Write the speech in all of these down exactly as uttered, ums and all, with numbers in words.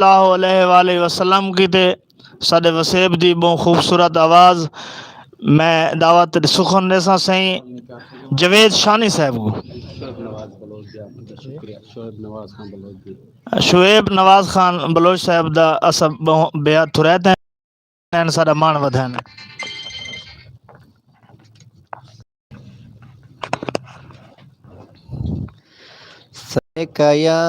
اللہ علیہ وآلہ وسلم کی تے ساڈے وسیب دی بہت خوبصورت آواز۔ میں دعوت سخن ریساں سائیں جاوید شانی صاحب کو۔ شعیب نواز خان بلوچ صاحب دا اساں بہت بے حد تھرائت ہیں، ساڈا مان ودھن۔ سکیا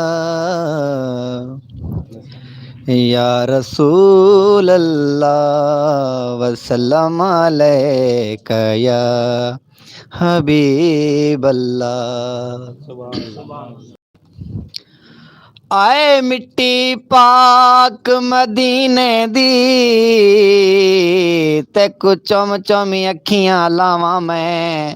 یا رسول اللہ، وسلام علیک یا حبیب اللہ۔ آئے مٹی پاک مدینے دی، تیکو چم چم اکھیاں لاواں میں۔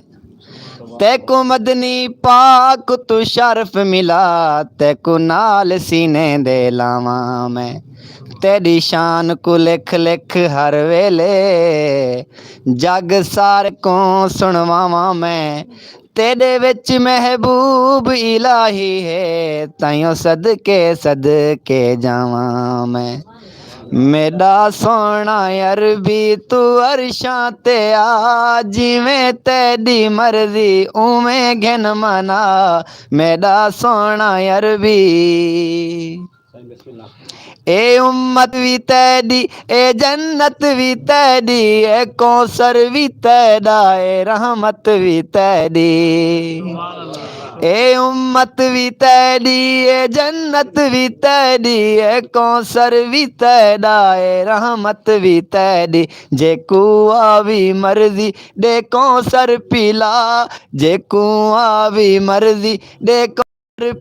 تیکو مدنی پاک تو شرف ملا، تیکو نال سینے دے لاواں میں۔ تیری شان کو لکھ لکھ ہر ویلے، جگ سار کو سنواواں میں۔ تیرے وچ محبوب الہی ہے، تائیوں صدقے صدقے جاواں میں۔ میرا سونا عربی تو عرشاں تے آ، جویں تیری مرضی اوویں گھن منا۔ میرا سونا عربی، اے امت وی تیری، اے جنت وی تیری، اے کوثر وی تیرا، اے رحمت وی تیری۔ اے امت وی تیری، اے جنت وی تیری، اے کوثر وی تیرا، اے رحمت وی تیری۔ جے کو آوی مرضی دے کوثر پیلا، جے کو آوی مرضی دے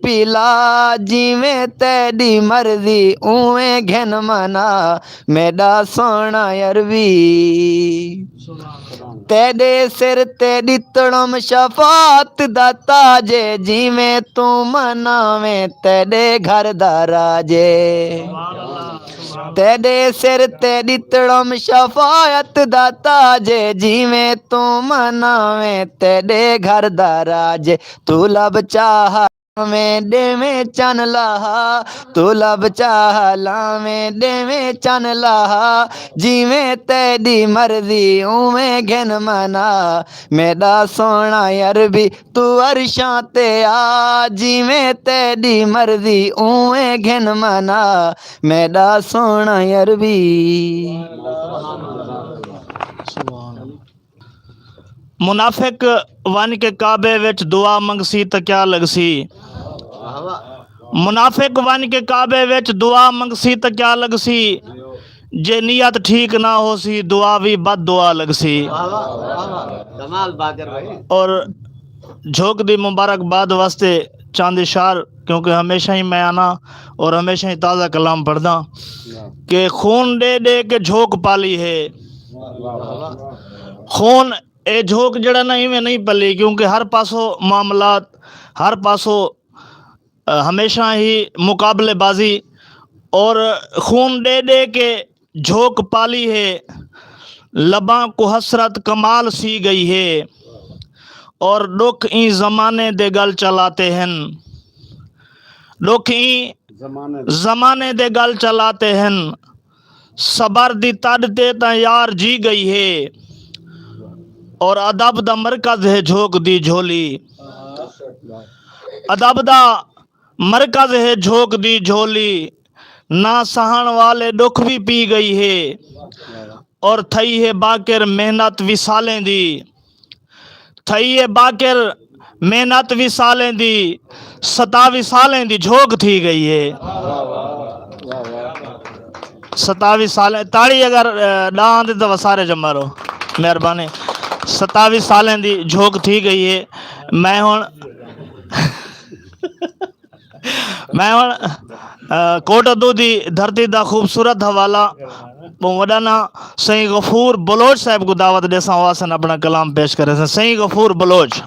پیلا، جیویں تیری مرضی اوویں گھن منا، میرا سونا عربی۔ تیرے سر تے ڈتڑم شفاعت دا تاج اے، جیویں تو مناویں تیرے گھر دا راج اے۔ تیرے سر تے ڈتڑم شفاعت دا تاج اے، جیویں تو مناویں تیرے گھر دا راج اے۔ تو لب چاہ لاویں ڈیویں چن لاہا، تو لب چاہ لاویں ڈیویں چن لاہا، جیویں تیری مرضی اوویں گھن منا۔ میرا سونا عربی تو عرشاں تے آ، جیویں تیری مرضی اوویں گھن منا۔ میرا سونا عربی۔ منافق ون کے کعبے وچ دعا منگسی تے کیا لگسی؟ منافق ون کے کعبے وچ دعا منگسی تے کیا لگسی؟ جے نیت ٹھیک نہ ہو سی، دعا بھی بد دعا لگسی۔ اور جھوک دی مبارکباد واسطے چاندی شار، کیونکہ ہمیشہ ہی میں آنا اور ہمیشہ ہی تازہ کلام پڑھدا کہ خون دے دے کے جھوک پالی ہے۔ خون، اے جھوک جڑا نا، ایویں نہیں پلی، کیونکہ ہر پاسوں معاملات، ہر پاسوں، آ، ہمیشہ ہی مقابلے بازی اور خون دے دے کے جھوک پالی ہے۔ لباں کو حسرت کمال سی گئی ہے اور دکھ این زمانے دے گل چلاتے ہیں۔ دکھ این زمانے دے گل چلاتے ہیں۔ صبر دی تڈ تے تاں یار جی گئی ہے۔ اور ادب دا مرکز ہے جھوک دی جھولی۔ ادب دا مرکز ہے جھوک دی جھولی۔ نہ سہن والے دکھ بھی پی گئی ہے۔ اور تھئی ہے باقر محنت وصالیں دی۔ تھئی ہے باقر محنت وصالیں دی، ستاوی سالیں دی جھوک تھی گئی ہے۔ ستاوی سالیں، تاڑی اگر، اے، ڈاں دے تو سارے جمع رو۔ مہربانی۔ ستاوی سالیں دی جھوک تھی گئی ہے۔ میں ہن میں ہن، آ، کوٹ ادو دی دھرتی دا خوبصورت حوالہ بہوں وڈا نا سائیں غفور بلوچ صاحب کو دعوت دے ساں، واسن اپنا کلام پیش کرے ساں۔ سائیں غفور بلوچ۔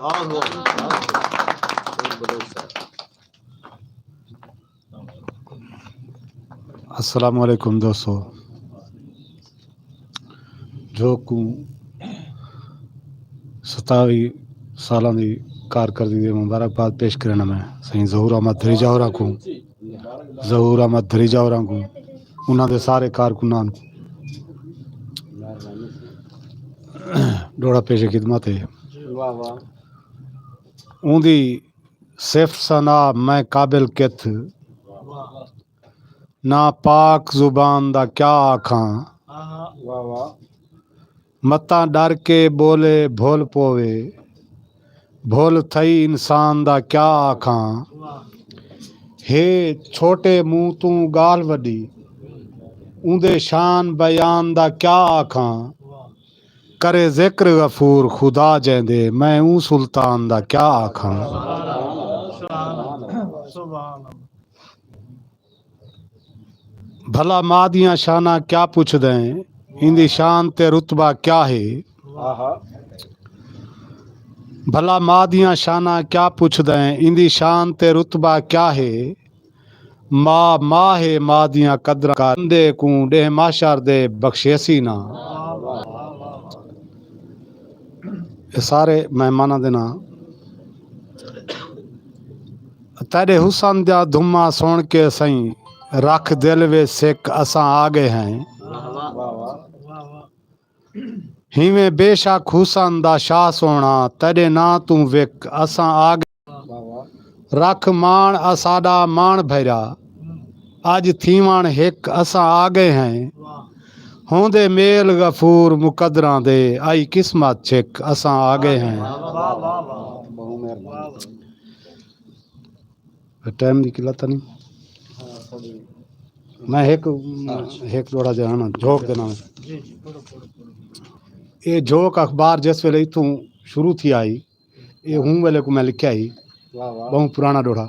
السلام علیکم دوستو، جو کو ستاوی سالاں دی کارکردگی دے مبارکباد پیش کرنا میں سائیں ظہور احمد دھریجا ہوراں کو، ظہور احمد دھریجا ہوراں کو انہاں دے سارے کارکناں نوں ڈوڑا پیش خدمت ہے۔ واہ واہ۔ اوندی صفت ثنا میں قابل کتھ، نہ پاک زبان دا کیا آکھاں۔ واہ واہ۔ متاں ڈر کے بولے بھول پووے، بھول تھئی انسان دا کیا آکھاں۔ ہے چھوٹے منہ توں گالھ وڈی، اوندے شان بیان دا کیا آکھاں۔ کرے ذکر غفور خدا جیندے، میں اوں سلطان دا کیا آکھاں۔ بھلا ماں دیاں شاناں کیا پچھدیں، ایندی شان تے رتبہ کیا ہے؟ بھلا ماں دیاں شاناں کیا پچھدیں، ایندی شان تے رتبہ کیا ہے؟ ماں ماں ہے، ماں دیاں قدراں کر، بندے کوں ڈیہ محشر دے بخشیسی نہ۔ اے سارے مہماناں دے ناں۔ تیرے حسن دا دھما سن کے سائیں، رکھ دل وچ سکھ اساں آ گئے ہیں۔ ہیویں بے شک حسن دا شاہ سونا، تیرے ناں توں وک اساں آ گئے۔ رکھ مان اساڈا مان بھیرا، اج تھیوݨ ہک اساں آ گئے ہیں۔ ہوندے میل غفور مقدراں دے، آئی قسمت چھک اساں آ گئے ہیں۔ ٹائم دی قلت نہیں۔ میں ایک، ایک جوڑا جہاں جھوک دینا۔ یہ جھوک اخبار جس ویلے اتھوں شروع تھی آئی، یہ ہوں ویلے کو میں لکھیا ہی۔ بہت پرانا ڈوڑا۔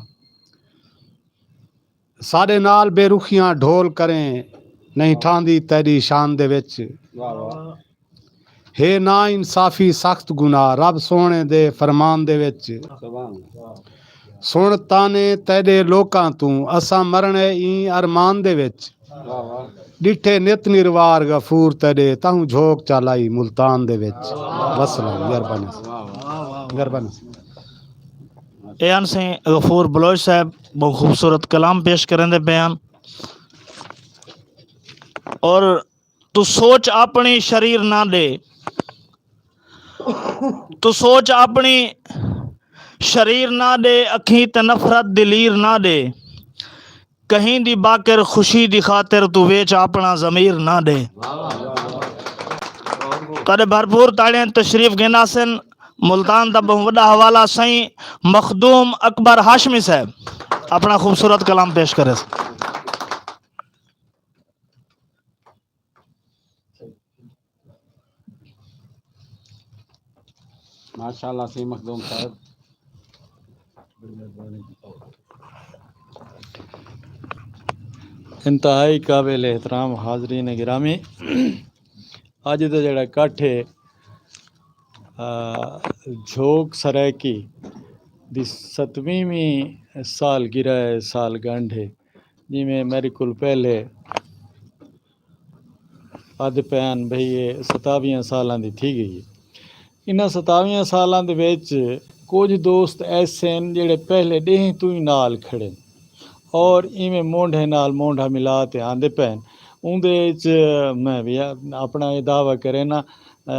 ساڈے نال بے رخیاں ڈھول کریں، نہیں ٹھاندی تیری شان دے وچ۔ ہے نا انصافی سخت گناہ رب سونے دے فرمان دے وچ۔ سن تانے تیرے لوکاں توں، اساں مرنے این ارمان دے وچ۔ ڈٹھے نت نروار غفور تیرے، تہوں جھوک چالائی ملتان دے وچ۔ وسلام، مہربانی۔ مہربانی۔ اے ہن سائیں غفور بلوچ صاحب، بہت خوبصورت کلام پیش کرن دے پے ہن۔ اور تو سوچ اپنی شریر نہ دے، تو سوچ اپنی شریر نہ دے، اکھیں تے نفرت دلیر نہ دے، کہیں دی باکر خوشی دی خاطر تو ویچ اپنا ضمیر نہ دے۔ تہاڈے بھرپور تاڑیاں تشریف گھن آسن۔ ملتان دا بہت وڈا حوالہ سائیں مخدوم اکبر ہاشمی صاحب اپنا خوبصورت کلام پیش کرے۔ ماشاءاللہ سائیں مخدوم صاحب۔ انتہائی قابل احترام حاضرین گرامی، اج دا جڑا اکٹھ ہے، آ، جھوک سرائیکی دی ستویں سالگرہ ہے، سال گنڈھ ہے، جی میں میرے کول پہلے ادھ پین بھئی یہ ستاویاں سالاں دی تھی گئی ہے۔ انہاں ستاویاں سالاں دے وچ کچھ دوست ایسے ہیں جڑے پہلے ڈیہہ تو ہی نال کھڑے ہیں اور ایویں مونڈھے نال مونڈھا ملا تے آندے پین۔ اون دے وچ میں بھی اپنا یہ دعویٰ کرے نا، آ،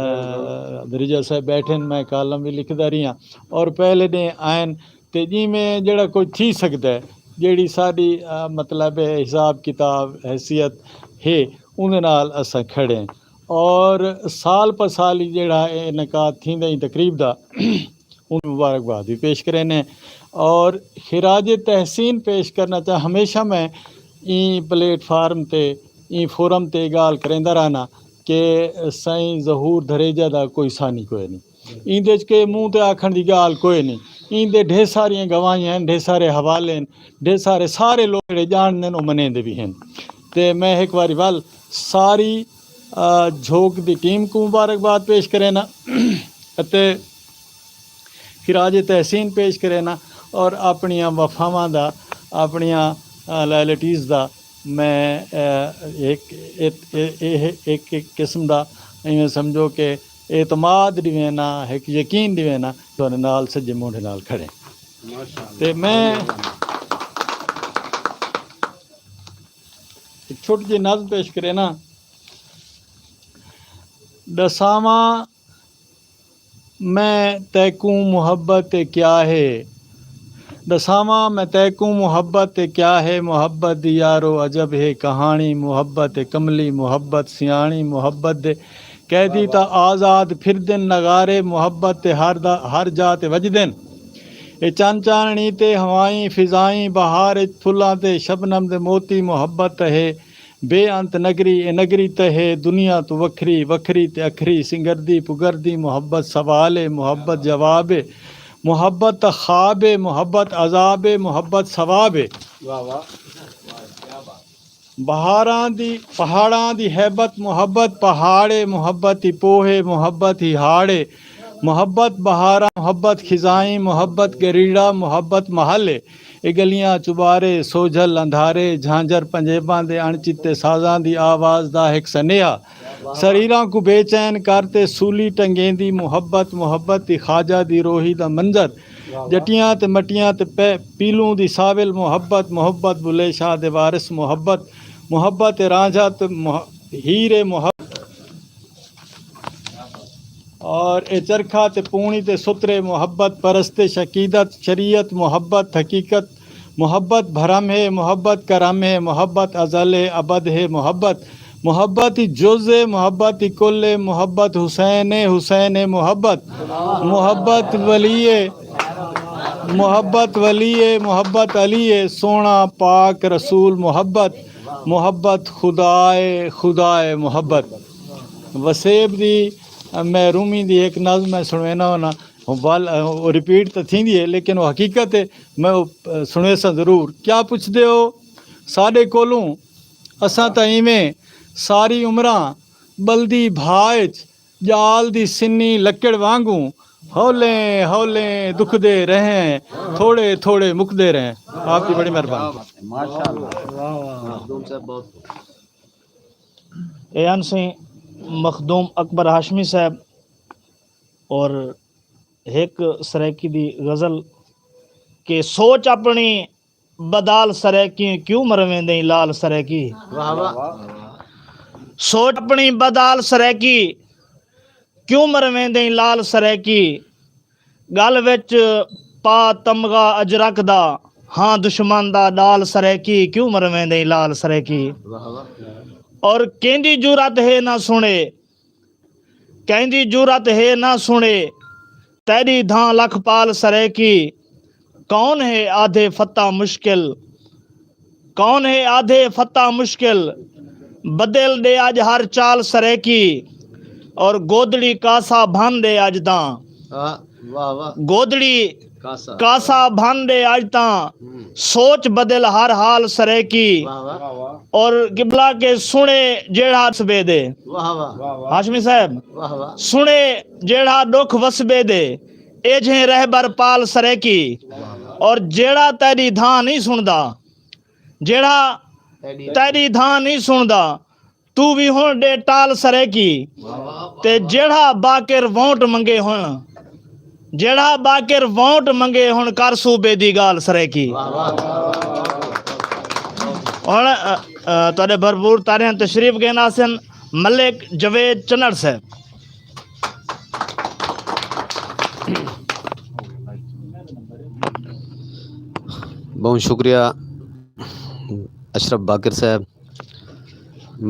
دریجہ صاحب بیٹھے ہیں، میں کالم بھی لکھدا رہی ہاں اور پہلے ڈیہہ آئن تے جی میں جڑا کوئی تھی سکدا ہے، جڑی ساری، آ، مطلب ہے حساب کتاب حیثیت ہے، اون دے نال اساں کھڑے ہیں۔ اور سال پر سال ہی جڑا اے انعقاد تھیندا ہی تقریب دا، اون مبارکباد بھی پیش کرے نے۔ اور خراج تحسین پیش کرنا چاہ، ہمیشہ میں این پلیٹ فارم تے، این فورم تے گال کریندا رہنا کہ سائیں ظہور دھریجہ دا کوئی ثانی کوئی نہیں۔ ایندے وچ کہ منہ تے آکھن دی گال کوئی نہیں۔ ایندے ڈھیر ساریاں گواہیاں ہیں، ڈھیر سارے حوالے ہیں، ڈھیر سارے، سارے لوگ جڑے جاننے ہیں، او منے دے بھی ہیں۔ تے میں ایک واری ول ساری، آ، جھوک دی ٹیم کو مبارکباد پیش کرے نا اتے خراج تحسین پیش کرے نا اور اپنیاں وفاواں دا، اپنیاں، آ، لائلٹیز دا میں، آ، ایک، ایک، ایک، ایک قسم دا ایویں سمجھو کہ اعتماد ڈیوینا، ایک یقین ڈیوینا، تہاڈے نال سجے مونڈھے نال کھڑے۔ تے میں چھوٹی جی نظم پیش کرے نا۔ دساواں میں تیکوں محبت کیا ہے؟ دساواں میں تیکوں محبت کیا ہے؟ محبت دی یارو عجب ہے کہانی، محبت کملی، محبت سیاݨی، محبت دے قیدی تا آزاد پھردن نغارے، محبت تے ہر دا ہر جا تے وجدن۔ اے چن چاننی تے ہوائیں فضائیں، بہار اچ پھلاں تے شبنم دے موتی، محبت ہے بے انت نگری، اے نگری تے ہے دنیا تو وکھری، وکھری تے اکھری، سنگردی پگردی، محبت سوال ہے، محبت جواب ہے، محبت خواب ہے، محبت عذاب ہے، محبت ثواب ہے۔ بہاراں دی، پہاڑاں دی ہیبت محبت، پہاڑے محبت، ای پوہے محبت، ای ہاڑے محبت، بہاراں محبت، خزائیں محبت، گریڑا محبت، محلے، اے گلیاں چبارے، سوجھل اندھارے، جھانجھر پنجیباں دے اݨ چتے سازاں دی آواز دا ہک سنیہا۔ سریراں کو بے چین کر تے سولی ٹنگیں دی محبت، محبت ای خواجہ دی روہی دا منظر، جٹیاں تے مٹیاں تے پہ-، پیلوں دی ساول محبت، محبت بلے شاہ دے وارث محبت، محبت رانجھا تے مح-، ہیرے محبت، اور اے چرخا تے پونی تے سترے محبت، پرستش عقیدت شریعت محبت، حقیقت محبت، بھرم ہے محبت، کرم ہے محبت، ازل ہے ابد ہے محبت، محبت ہی جز ہے، محبت ہی کل ہے، محبت حسین ہے، حسین ہے محبت، محبت ولی ہے، محبت ولی ہے، محبت علی ہے، سونا پاک رسول محبت، محبت خدا ہے، خدا ہے محبت۔ وسیب دی، میں رومی دی ایک نظم میں سنوینا ہونا، وہ بال-، وہ ریپیٹ تو تھی دی ہے، لیکن وہ حقیقت ہے، میں وہ، سنویسا ضرور۔ کیا پوچھ دے ہو ساڈے کولوں؟ اساں تاں ایویں ساری عمراں بلدی بھا اچ جال دی سنی لکڑ وانگوں ہولیں ہولیں دکھدے رہے، تھوڑے تھوڑے مکدے رہے۔ آپ دی بڑی مہربانی۔ اے ہن سی مخدوم اکبر ہاشمی صاحب، اور ہک سرائیکی دی غزل کہ سوچ اپنی بدال سرائیکی، کیوں مرویں دیں لال سرائیکی؟ سوچ اپنی بدال سرائیکی، کیوں مرویں دیں لال سرائیکی؟ گل وچ پا تمغہ اجرک دا، ہاں دشمن دا ڈال سرائیکی، کیوں مرویں دیں لال سرائیکی؟ اور کیندی جرات ہے نہ سنے، کیندی جرات ہے نہ سنے، تیری دھاں لکھ پال سرائیکی۔ کون ہے آدھے فتح مشکل؟ کون ہے آدھے فتح مشکل؟ بدل دے اج ہر چال سرائیکی، اور گودڑی کاسا بھن دے اج تاں۔ گودڑی کاسا بھن دے اج تاں۔ سوچ بدل ہر حال سرائیکی۔ اور قبلہ کے سنے جیڑھا سبے دے۔ ہاشمی صاحب، سنے جیڑھا ڈکھ وسبے دے، اے جھیں رہبر پال سرائیکی۔ اور جیڑھا تیری دھاں نہیں سندا، جیڑھا تیری دھاں نہیں سندا، تو وی ہن ڈے ٹال سرائیکی۔ تے جیڑھا باقر ووٹ منگے ہن، جیڑھا باقر ووٹ منگے ہن، کر صوبے دی گال سرائیکی۔ ہن، ا، ا، تہاڈے بھرپور تاریاں تشریف گھن آسن ملک جاوید چنڑ صاحب۔ بہت شکریہ اشرف باقر صاحب۔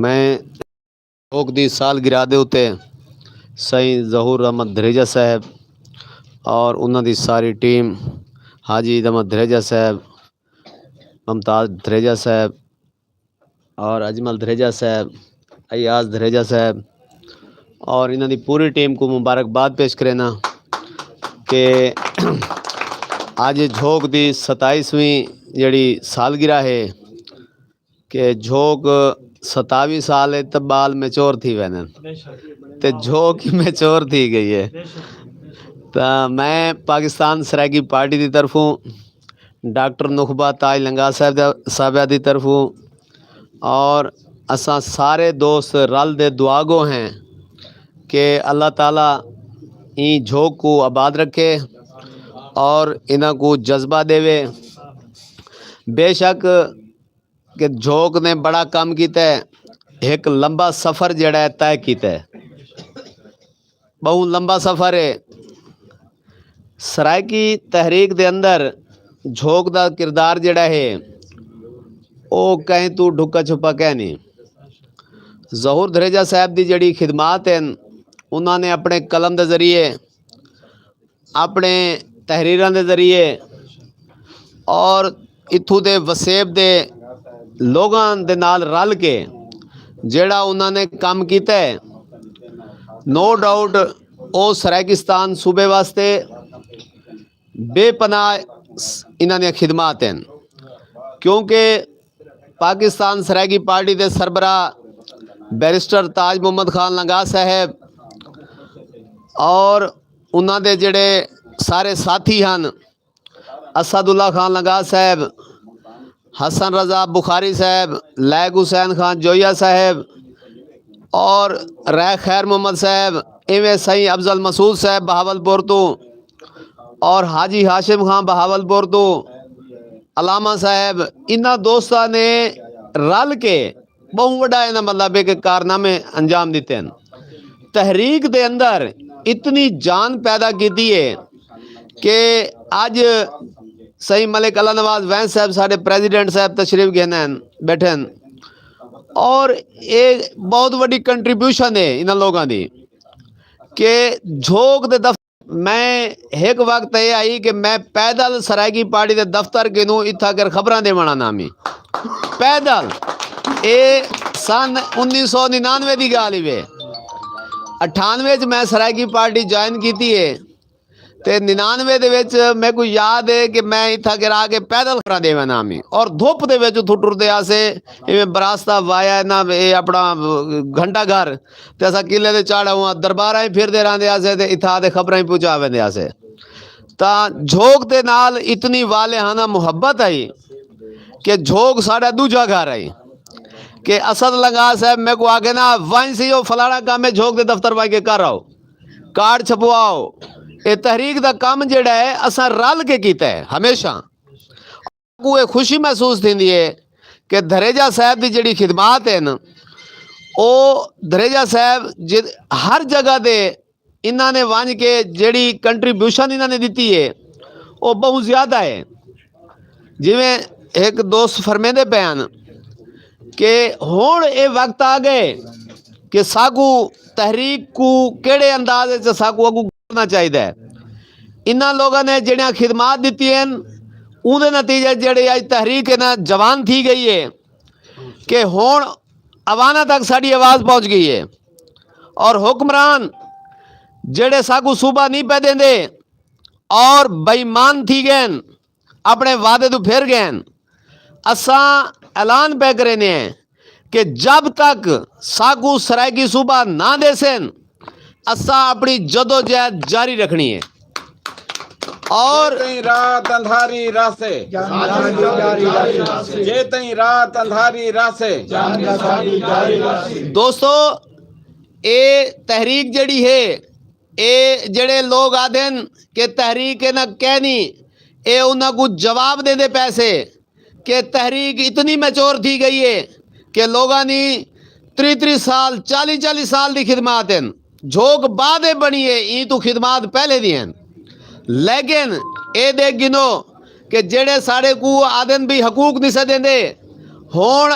میں جھوک دی سالگرہ دے اُتے سائیں ظہور احمد دھریجہ صاحب اور انہاں دی ساری ٹیم، حاجی عید احمد دھریجہ صاحب، ممتاز دھریجہ صاحب اور اجمل دھریجہ صاحب، ایاز دھریجہ صاحب اور انہاں دی پوری ٹیم کو مبارکباد پیش کرینا کہ اج جھوک دی ستائیسویں جڑی سالگرہ ہے، کہ جھوک ستاوی سال ہے تے بال میچور تھی ویندن، تے جھوک ہی میچور تھی گئی ہے۔ تاں میں پاکستان سرائیکی پارٹی دی طرفوں ڈاکٹر نخبہ تاج لنگا صاحب دا، صاحبہ دی طرفوں اور اساں سارے دوست رل دے دعا گو ہیں کہ اللہ تعالیٰ این جھوک کو آباد رکھے اور انہاں کو جذبہ دے۔ بے شک کہ جھوک نے بڑا کم کیتا ہے، ایک لمبا سفر جڑا ہے طے کیتا ہے۔ بہت لمبا سفر ہے۔ سرائیکی تحریک دے اندر جھوک دا کردار جڑا ہے، او کہیں تو ڈھکا چھپا کہہ نہیں۔ ظہور دھریجہ صاحب دی جڑی خدمات ہیں، انہاں نے اپنے قلم دے ذریعے، اپنے تحریراں دے ذریعے اور اتھوں دے وسیب دے لوگاں دے نال رل کے جڑا انہاں نے کم کیتا ہے، نو ڈاؤٹ او سرائیکستان صوبے واسطے بے پناہ انہاں دیاں خدمات ہیں، کیونکہ پاکستان سرائیکی پارٹی دے سربراہ بیرسٹر تاج محمد خان لنگا صاحب اور انہاں دے جڑے سارے ساتھی ہن، اسد اللہ خان لنگا صاحب، حسن رضا بخاری صاحب، لائق حسین خان جویا صاحب اور رائے خیر محمد صاحب، ایویں سائیں افضل مسعود صاحب بہاولپور تو اور حاجی ہاشم خان بہاولپور تو، علامہ صاحب، انہاں دوستاں نے رل کے بہت وڈا انہاں مطلب ہے کہ کارنامے انجام دیتے ہیں۔ تحریک دے اندر اتنی جان پیدا کیتی ہے کہ اج سائیں ملک اللہ نواز وینس صاحب، ساڈے پریزیڈنٹ صاحب تشریف گھن ہیں، بیٹھے ہیں، اور یہ بہت وڈی کنٹریبیوشن ہے انہاں لوگاں دی کہ جھوک دے دفتر، میں ایک وقت یہ آئی کہ میں پیدل سرائیکی پارٹی دے دفتر گنوں اتھا کر خبراں دے ونا نامی پیدل، اے سن انیس سو ننانوے دی گال ہی وے۔ اٹھانوے چ میں سرائیکی پارٹی جوائن کیتی ہے، تے ننانوے دے وچ میرے کو یاد ہے کہ میں اتھا گرا کے پیدل خبراں دے ونا می اور دھوپ دے وچ اتھوں ٹردے آسے، ایویں براستہ وایا نہ اے اپنا گھنٹہ گھر، تے اساں قلعے دے چڑھ آؤں درباراں ہی پھردے رہندے آسے تے اتھا دے خبراں ہی پہنچا ویندے آسے۔ تاں جھوک دے نال اتنی والہانہ محبت آئی کہ جھوک ساڈا دوجا گھر آئی کہ اسد لنگا صاحب میرے کو آگے نہ وائن سی او فلانا کام ہے، جھوک دے دفتر وائن کے کر آؤ، کارڈ چھپواؤ۔ اے تحریک دا کام جڑا ہے اساں رل کے کیتا ہے۔ ہمیشہ کو اے خوشی محسوس تھیندی ہے کہ دھریجہ صاحب دی جڑی خدمات ہیں، او دھریجہ صاحب جد ہر جگہ دے انہاں نے ونج کے جڑی کنٹریبیوشن انہاں نے دتی ہے، او بہت زیادہ ہے۔ جویں ایک دوست فرمیندے پے ہن کہ ہن اے وقت آ گئے کہ ساکو تحریک کو کیڑے انداز وچ ساکو اگو کرنا چاہیدا ہے۔ انہاں لوگاں نے جڑیاں خدمات دتی ہیں، اون دے نتیجے جڑے اج تحریک ہے نا جوان تھی گئی ہے کہ ہن عوانہ تک ساڈی آواز پہنچ گئی ہے اور حکمران جڑے ساکو صوبہ نہیں پے دیندے اور بے ایمان تھی گئے ہیں، اپنے وعدے تو پھر گئے ہیں۔ اساں اعلان پہ کرنے ہیں کہ جب تک ساکو سرائیکی صوبہ نہ دے سن، اساں اپنی جدوجہد جاری رکھنی ہے۔ اور جے تئیں رات اندھاری رہسے، جے تئیں رات اندھاری رہسے۔ دوستو، اے تحریک جڑی ہے، اے جڑے لوگ آدھن کہ تحریک نہ کہنی، اے انہاں کو جواب دے دے پیسے کہ تحریک اتنی میچور تھی گئی ہے کہ لوگاں نی تری تری سال، چالی چالی سال دی خدمات ہیں۔ جھوک بعد بنی ہے، این تو خدمات پہلے دی ہیں۔ لیکن اے دیکھ گنو کہ جڑے ساڑے کو آدن بھی حقوق نہیں سے دیندے، ہون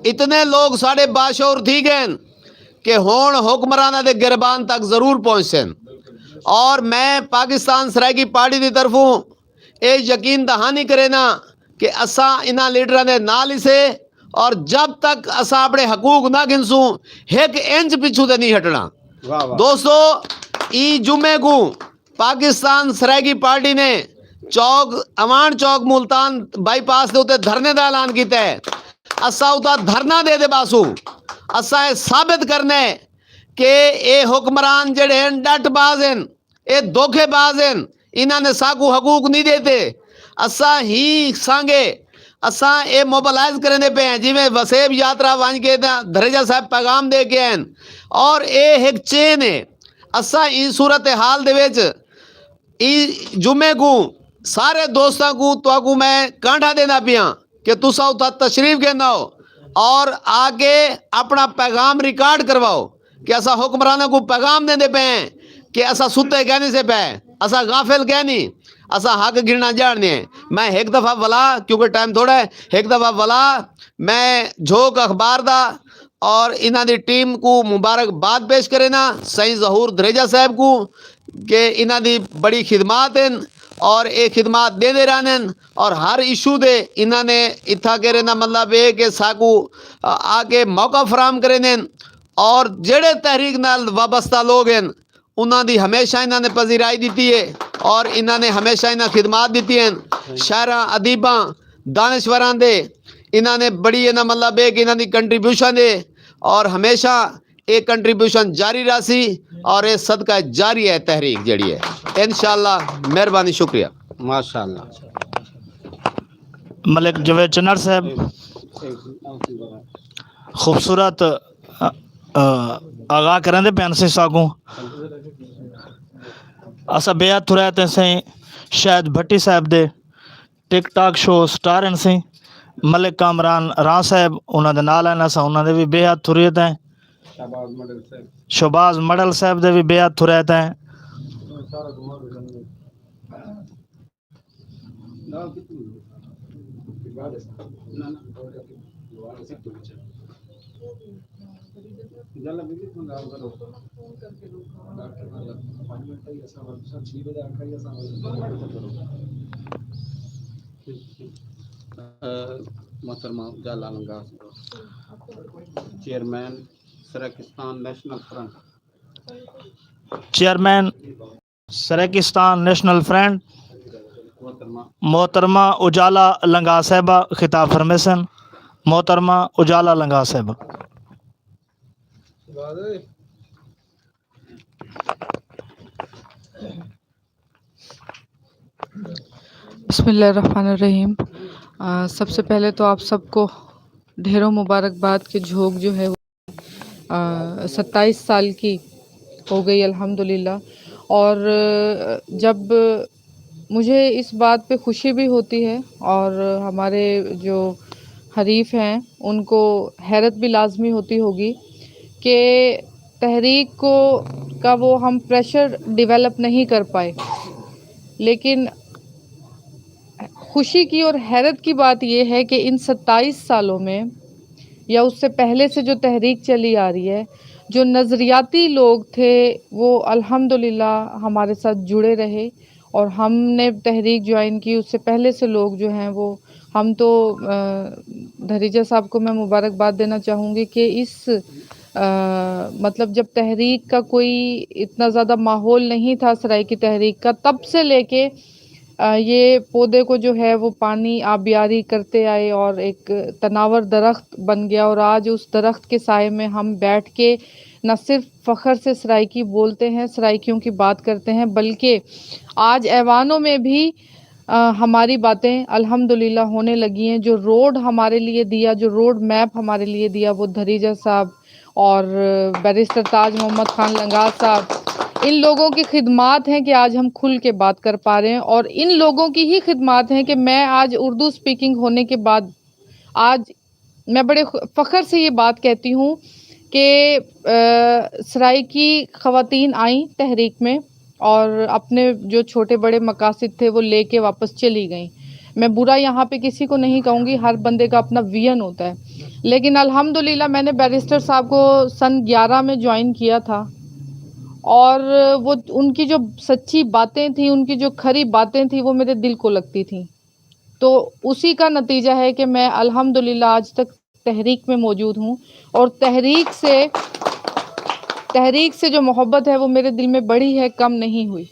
اتنے لوگ ساڑے باشعور تھی گئے کہ ہون حکمرانہ دے گربان تک ضرور پہنچ سن۔ اور میں پاکستان سرائیکی پارٹی دی طرفوں اے یقین دہانی کرے نا کہ اساں انہاں لیڈراں دے نال ہی سے اور جب تک اساں اپنے حقوق نہ گھنسوں، ایک انچ پچھوں تے نہیں ہٹنا۔ دوستو، ای جمعے کو پاکستان سرائیکی پارٹی نے چوک، اوان چوک ملتان بائی پاس دے اتے دھرنے دا اعلان کیتا ہے۔ اساں اتا دھرنا دے دے باسو، اساں اے ثابت کرنا ہے کہ اے حکمران جڑے ہیں ڈٹ باز ہیں، اے دھوکے باز ہیں، انہاں نے ساکو حقوق نہیں دیتے۔ اساں ہی سانگے، اساں اے موبلائز کرنے پہ ہیں، جویں وسیب یاترا وانج کے تے دھریجہ صاحب پیغام دے کے ہیں۔ اور اے ایک چین ہے۔ اساں ای صورتحال دے وچ ای جمعے کو سارے دوستاں کو تو کو میں کانڈھا دینا پیاں کہ تسا اتھا تشریف گھن آؤ اور آ کے اپنا پیغام ریکارڈ کرواؤ کہ اسا حکمراناں کو پیغام دیندے پے ہیں کہ اسا ستے کہنے سے پے، اسا غافل کہنی، اسا حق گھننا جاننے ہیں۔ میں ایک دفعہ ولا، کیونکہ ٹائم تھوڑا ہے، ایک دفعہ ولا میں جھوک اخبار دا اور انہاں دی ٹیم کو مبارکباد پیش کرے نا، سائیں ظہور دھریجہ صاحب کو، کہ انہاں دی بڑی خدمات ہیں اور اے خدمات دیندے رہنے ہیں، اور ہر ایشو دے انہاں نے اتھا کہہ رہے نا، مطلب اے کہ ساکو آ کے موقع فراہم کرے نے، اور جڑے تحریک نال وابستہ لوگ ہیں، انہاں دی ہمیشہ انہاں نے پذیرائی دتی ہے اور انہاں نے ہمیشہ انہاں خدمات دتی ہیں۔ شاعراں، ادیباں، دانشوراں دے انہاں نے بڑی انہاں مطلب ہے کہ انہاں دی کنٹریبیوشن ہے، اور ہمیشہ ایک کنٹریبیوشن جاری رہسی، اور یہ صدقہ جاری ہے تحریک جڑی ہے۔ انشاءاللہ، مہربانی، شکریہ۔ ماشاءاللہ۔ ملک جاوید چنر صاحب خوبصورت، آ، آ، آغاز کرن دے پین سی ساگوں۔ اسا بے حد تھرے تے سائیں شاہد بھٹی صاحب دے ٹک ٹاک شو سٹار ہیں سائیں ملک کامران راں صاحب، انہاں دے نال ہیں، اسا انہاں دے بھی بے حد تھرے تے ہیں۔ شہباز مڈل صاحب دے بھی بے حد تھرے تے ہیں۔ محترمہ جالا لنگا، چیئرمین سرکستان نیشنل فرنٹ۔ چیئرمین سرکستان نیشنل فرنٹ، محترمہ اجالا لنگا صاحبہ خطاب فرمیسن۔ محترمہ اجالا لنگا صاحبہ۔ بسم اللہ الرحمن الرحیم۔ آ، سب سے پہلے تو آپ سب کو ڈھیروں مبارکباد کہ جھوک جو ہے وہ، آ، ستائیس سال کی ہو گئی الحمدللہ۔ اور، آ، جب مجھے اس بات پہ خوشی بھی ہوتی ہے اور ہمارے جو حریف ہیں ان کو حیرت بھی لازمی ہوتی ہوگی کہ تحریک کو، کا وہ ہم پریشر ڈیولپ نہیں کر پائے، لیکن خوشی کی اور حیرت کی بات یہ ہے کہ ان ستائیس سالوں میں یا اس سے پہلے سے جو تحریک چلی آ رہی ہے، جو نظریاتی لوگ تھے، وہ الحمدللہ ہمارے ساتھ جڑے رہے اور ہم نے تحریک جوائن کی۔ اس سے پہلے سے لوگ جو ہیں وہ، ہم تو، آ، دھریجہ صاحب کو میں مبارکباد دینا چاہوں گی کہ اس، آ، مطلب جب تحریک کا کوئی اتنا زیادہ ماحول نہیں تھا سرائیکی تحریک کا، تب سے لے کے آ، یہ پودے کو جو ہے وہ پانی آبیاری کرتے آئے اور ایک تناور درخت بن گیا، اور آج اس درخت کے سائے میں ہم بیٹھ کے نہ صرف فخر سے سرائیکی بولتے ہیں، سرائیکیوں کی بات کرتے ہیں، بلکہ آج ایوانوں میں بھی، آ، ہماری باتیں الحمدللہ ہونے لگی ہیں۔ جو روڈ ہمارے لیے دیا، جو روڈ میپ ہمارے لیے دیا، وہ دھریجہ صاحب اور بیرسٹر تاج محمد خان لنگا صاحب، ان لوگوں کی خدمات ہیں کہ آج ہم کھل کے بات کر پا رہے ہیں، اور ان لوگوں کی ہی خدمات ہیں کہ میں آج اردو سپیکنگ ہونے کے بعد آج میں بڑے خ-، فخر سے یہ بات کہتی ہوں کہ، آ، سرائیکی خواتین آئیں تحریک میں اور اپنے جو چھوٹے بڑے مقاصد تھے وہ لے کے واپس چلی گئیں۔ میں برا یہاں پہ کسی کو نہیں کہوں گی، ہر بندے کا اپنا ویژن ہوتا ہے، لیکن الحمدللہ میں نے بیرسٹر صاحب کو سن گیارہ میں جوائن کیا تھا، اور وہ، ان کی جو سچی باتیں تھیں، ان کی جو کھری باتیں تھیں، وہ میرے دل کو لگتی تھیں۔ تو اسی کا نتیجہ ہے کہ میں الحمدللہ آج تک تحریک میں موجود ہوں، اور تحریک سے، تحریک سے جو محبت ہے وہ میرے دل میں بڑی ہے، کم نہیں ہوئی۔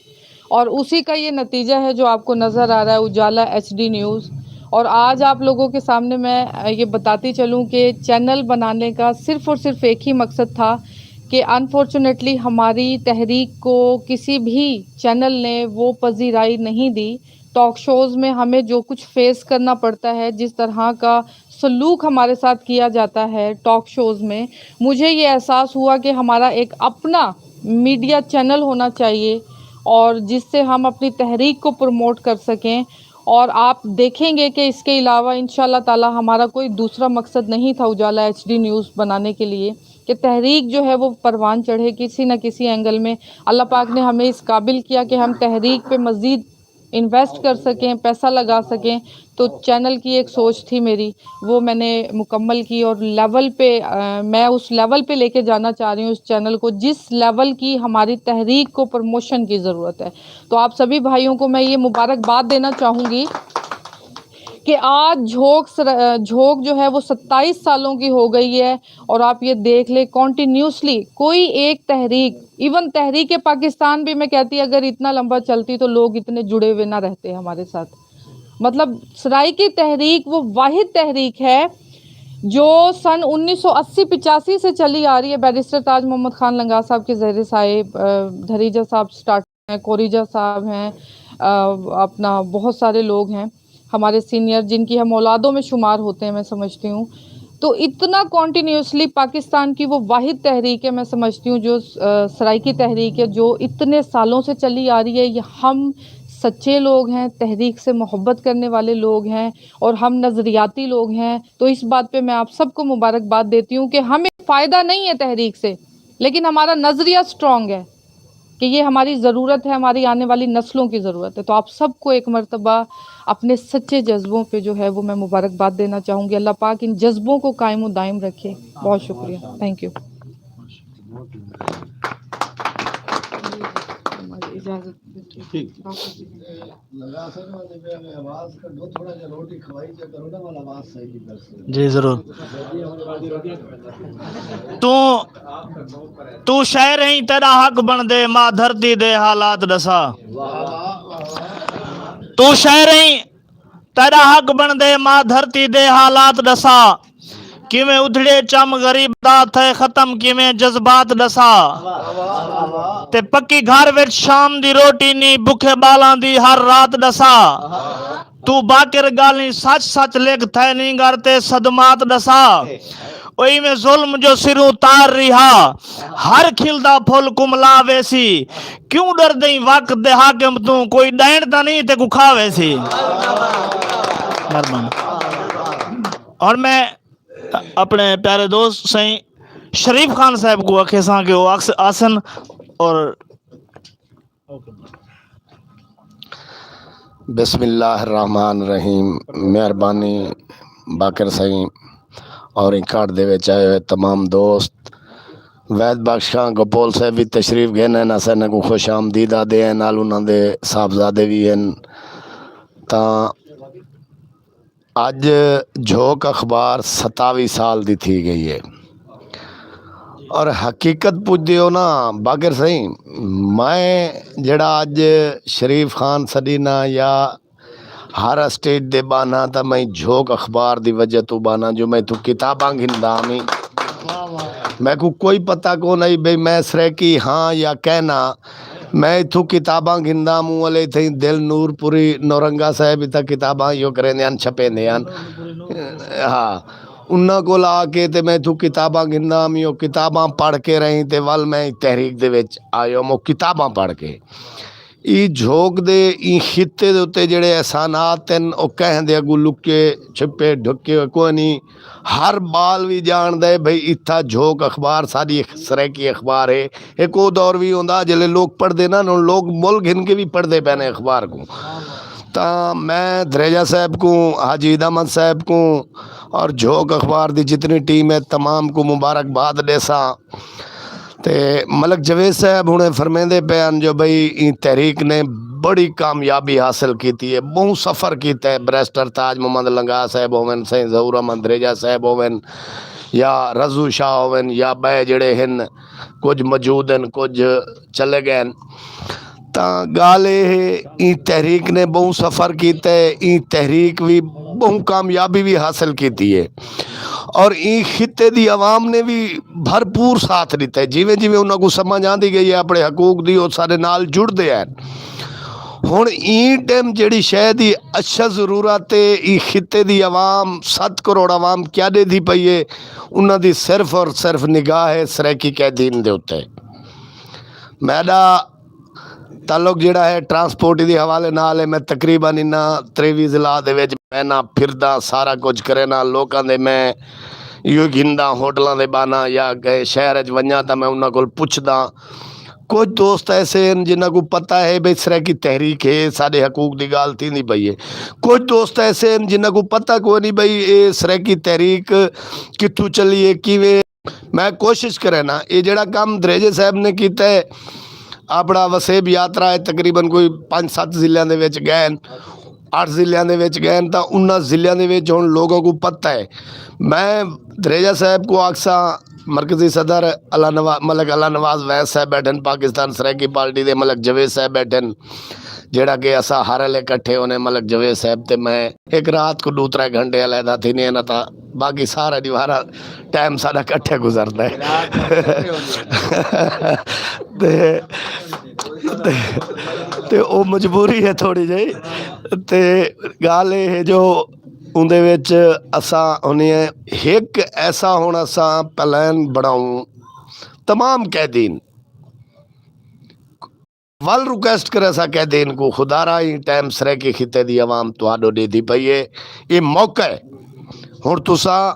اور اسی کا یہ نتیجہ ہے جو آپ کو نظر آ رہا ہے، اجالا ایچ ڈی نیوز۔ اور آج آپ لوگوں کے سامنے میں یہ بتاتی چلوں کہ چینل بنانے کا صرف اور صرف ایک ہی مقصد تھا کہ انفارچونیٹلی ہماری تحریک کو کسی بھی چینل نے وہ پذیرائی نہیں دی۔ ٹاک شوز میں ہمیں جو کچھ فیس کرنا پڑتا ہے، جس طرح کا سلوک ہمارے ساتھ کیا جاتا ہے ٹاک شوز میں، مجھے یہ احساس ہوا کہ ہمارا ایک اپنا میڈیا چینل ہونا چاہیے، اور جس سے ہم اپنی تحریک کو پروموٹ کر سکیں۔ اور آپ دیکھیں گے کہ اس کے علاوہ انشاءاللہ تعالی ہمارا کوئی دوسرا مقصد نہیں تھا اجالا ایچ ڈی نیوز بنانے کے لیے، کہ تحریک جو ہے وہ پروان چڑھے کسی نہ کسی اینگل میں۔ اللہ پاک نے ہمیں اس قابل کیا کہ ہم تحریک پہ مزید انویسٹ کر سکیں، پیسہ لگا سکیں۔ تو چینل کی ایک سوچ تھی میری، وہ میں نے مکمل کی، اور لیول پہ، آ، میں اس لیول پہ لے کے جانا چاہ رہی ہوں اس چینل کو، جس لیول کی ہماری تحریک کو پروموشن کی ضرورت ہے۔ تو آپ سبھی بھائیوں کو میں یہ مبارکباد دینا چاہوں گی کہ آج جھوک سر-، جھوک جو ہے وہ ستائیس سالوں کی ہو گئی ہے، اور آپ یہ دیکھ لیں، کنٹینیوسلی کوئی ایک تحریک، ایون تحریک پاکستان بھی، میں کہتی، اگر اتنا لمبا چلتی تو لوگ اتنے جڑے ہوئے نہ رہتے ہمارے ساتھ۔ مطلب، سرائیکی تحریک وہ واحد تحریک ہے جو سن انیس سو اسی پچاسی سے چلی آ رہی ہے۔ بیرسٹر تاج محمد خان لنگا صاحب کے زیر سائے، آ، دھریجہ صاحب سٹارٹ ہیں، کوریجہ صاحب ہیں، آ، اپنا بہت سارے لوگ ہیں ہمارے سینئر، جن کی ہم اولادوں میں شمار ہوتے ہیں، میں سمجھتی ہوں۔ تو اتنا کنٹینیوسلی پاکستان کی وہ واحد تحریک ہے، میں سمجھتی ہوں، جو، آ، سرائیکی تحریک ہے، جو اتنے سالوں سے چلی آ رہی ہے۔ یہ ہم سچے لوگ ہیں، تحریک سے محبت کرنے والے لوگ ہیں، اور ہم نظریاتی لوگ ہیں۔ تو اس بات پہ میں آپ سب کو مبارکباد دیتی ہوں کہ ہمیں فائدہ نہیں ہے تحریک سے، لیکن ہمارا نظریہ سٹرانگ ہے کہ یہ ہماری ضرورت ہے، ہماری آنے والی نسلوں کی ضرورت ہے۔ تو آپ سب کو ایک مرتبہ اپنے سچے جذبوں پہ جو ہے وہ میں مبارکباد دینا چاہوں گی۔ اللہ پاک ان جذبوں کو قائم و دائم رکھے۔ بہت شکریہ، تھینک یو۔ لگا سر، میں آواز کڈو تھوڑا جہا، روٹی کھوائی چا کرو نا، والا آواز صحیح نہیں کر سکتا۔ جی، ضرور۔ تو، تو شاعر ہیں، تیرا حق بن دے، ماں دھرتی دے حالات دسا۔ تو شاعر ہیں، تیرا حق بن دے، ماں دھرتی دے حالات دسا۔ کیویں ادھڑے چم غریب دا تھے ختم، کیویں جذبات دسا۔ تے پکی گھر وچ شام دی روٹی نی، بکھے بالاں دی ہر رات دسا۔ تو باقر گالیں سچ سچ لکھ، تھے نی گھر تے صدمات دسا۔ او ایویں ظلم جو سروں تار رہا، ہر کھلدا پھل کملا ویسی۔ کیوں ڈر دیں وقت دے حاکم توں، کوئی ڈائن تاں نہیں تے کو کھا ویسی۔ مہربانی۔ اور میں اپنے پیارے دوست سائیں شریف خان صاحب کو آکھے ساں کہ وہ آکس-، آسن اور بسم اللہ الرحمن الرحیم۔ مہربانی باقر سائیں اور ان کارڈ دے وچ آئے ہوئے تمام دوست۔ وید بخش خان گوپول صاحب بھی تشریف گھن ہیں، اساں انہاں کو خوش آمدید آدھے ہیں، نال انہاں دے صاحبزادے بھی ہیں۔ تاں اج جھوک اخبار ستاوی سال دی تھی گئی ہے۔ اور حقیقت پوچھدے ہو نا باقر سائیں، میں جڑا اج شریف خان سڈینا یا ہر اسٹیج دے بانا، تاں میں جھوک اخبار دی وجہ تو بانا جو میں تو کتاباں گھندا میں۔ میں کو کوئی پتہ کون آئی بھئی میں سرائیکی ہاں یا کہنا۔ میں اتھوں کتاباں گھندا موں والے تھیں دل نور پوری نورنگا صاحب اتھا کتاباں یو کریندے ہن، چھپیندے ہن۔ ہاں، انہاں کول آ کے تے میں اتھوں کتاباں گھندا میں، او کتاباں پڑھ کے رہی تے ول میں تحریک دے وچ آیو، مو کتاباں پڑھ کے۔ ای جھوک دے، ای خطے دے اُتے جڑے احسانات ہن، او کہیں دے اگوں لکے، چھپے، ڈھکے ہوئے کوئی نہیں۔ ہر بال وی جاندا ہے بھئی اتھا جھوک اخبار ساڈی اخ-، سرائیکی اخبار ہے۔ ایک او دور وی ہوندا جلے لوگ پڑھدے نا، ہن لوگ مل گھن کے وی پڑھدے پے نے اخبار کو۔ تاں میں دھریجہ صاحب کو، حاجی عید احمد صاحب کو اور جھوک اخبار دی جتنی ٹیم ہے تمام کو مبارکباد ڈیساں۔ تے ملک جاوید صاحب ہن فرمیندے پے ہن جو بھئی ایں تحریک نے بڑی کامیابی حاصل کیتی ہے، بہوں سفر کیتا ہے۔ بیرسٹر تاج محمد لنگا صاحب ہوون، سائیں ظہور احمد دھریجہ صاحب ہوون، یا رضو شاہ ہوون، یا بئے جڑے ہن، کجھ موجود ہن، کجھ چلے گئے ہن۔ تاں گال اے ہے، ایں تحریک نے بہوں سفر کیتا ہے، ایں تحریک وی بہوں کامیابی وی حاصل کیتی ہے، اور ایں خطے دی عوام نے وی بھرپور ساتھ دیتا ہے۔ جیویں جیویں انہاں کو سمجھ آندی گئی ہے اپنے حقوق دی، او سارے نال جڑدے ہیں۔ ہن ایں ٹائم جڑی شے دی اشد ضرورت ہے، ایں خطے دی عوام، ست کروڑ عوام کیا دے دی پئی ہے، انہاں دی صرف اور صرف نگاہ ہے سرائیکی قیدین دے اُتے۔ میڈا تعلق جڑا ہے ٹرانسپورٹ دے حوالے نال ہے۔ میں تقریباً انہاں تریوی ضلع دے وچ میں نہ پھردا، سارا کچھ کرے نہ، لوکاں دے میں یو گھندا، ہوٹلاں دے بانا یا کہ شہر وچ ونجاں تاں میں انہاں کول پچھدا۔ کچھ دوست ایسے ہیں جنہاں کو پتہ ہے بھئی سرائیکی تحریک ہے، سارے حقوق دی گال تھی نہیں پئی ہے۔ کچھ دوست ایسے ہیں جنہاں کو پتہ کوئی نہیں بھئی اے سرائیکی تحریک کتھوں چلی ہے، کیویں۔ میں کوشش کرے نا، اے جڑا کام دریجے صاحب نے کیتا ہے، اپنا وسیب یاترا ہے، تقریباً کوئی پانچ ست ضلعاں دے وچ گئے ہیں، اٹھ ضلعاں دے وچ گئے ہیں، تاں انہاں ضلعاں دے وچ ہن لوگوں کو پتہ ہے۔ میں دریجہ صاحب کو آکساں، مرکزی صدر اللہ نواز، ملک اللہ نواز ویس صاحب بیٹھن، پاکستان سرائیکی پارٹی دے ملک جاوید صاحب بیٹھن، جڑا کہ اساں ہر ویلے اکٹھے ہونے، ملک جاوید صاحب تے میں ایک رات کو دو ترے گھنٹے علیحدہ تھی نہیں نہ تھا، باقی سارا دیوارا ٹائم سارا اکٹھے گزرتا ہے۔ تے تے او مجبوری ہے تھوڑی جہی۔ تے گل اے ہے جو اوندے وچ اساں ہونی ہے، ہک ایسا ہن اساں پلان بناؤں، تمام قیدین ول ریکویسٹ کرے سا، قیدین کو خدا را ہی ٹائم سرے کے خطے دی عوام تہاڈو دے دی پئی ہے، یہ موقع ہے۔ ہن تساں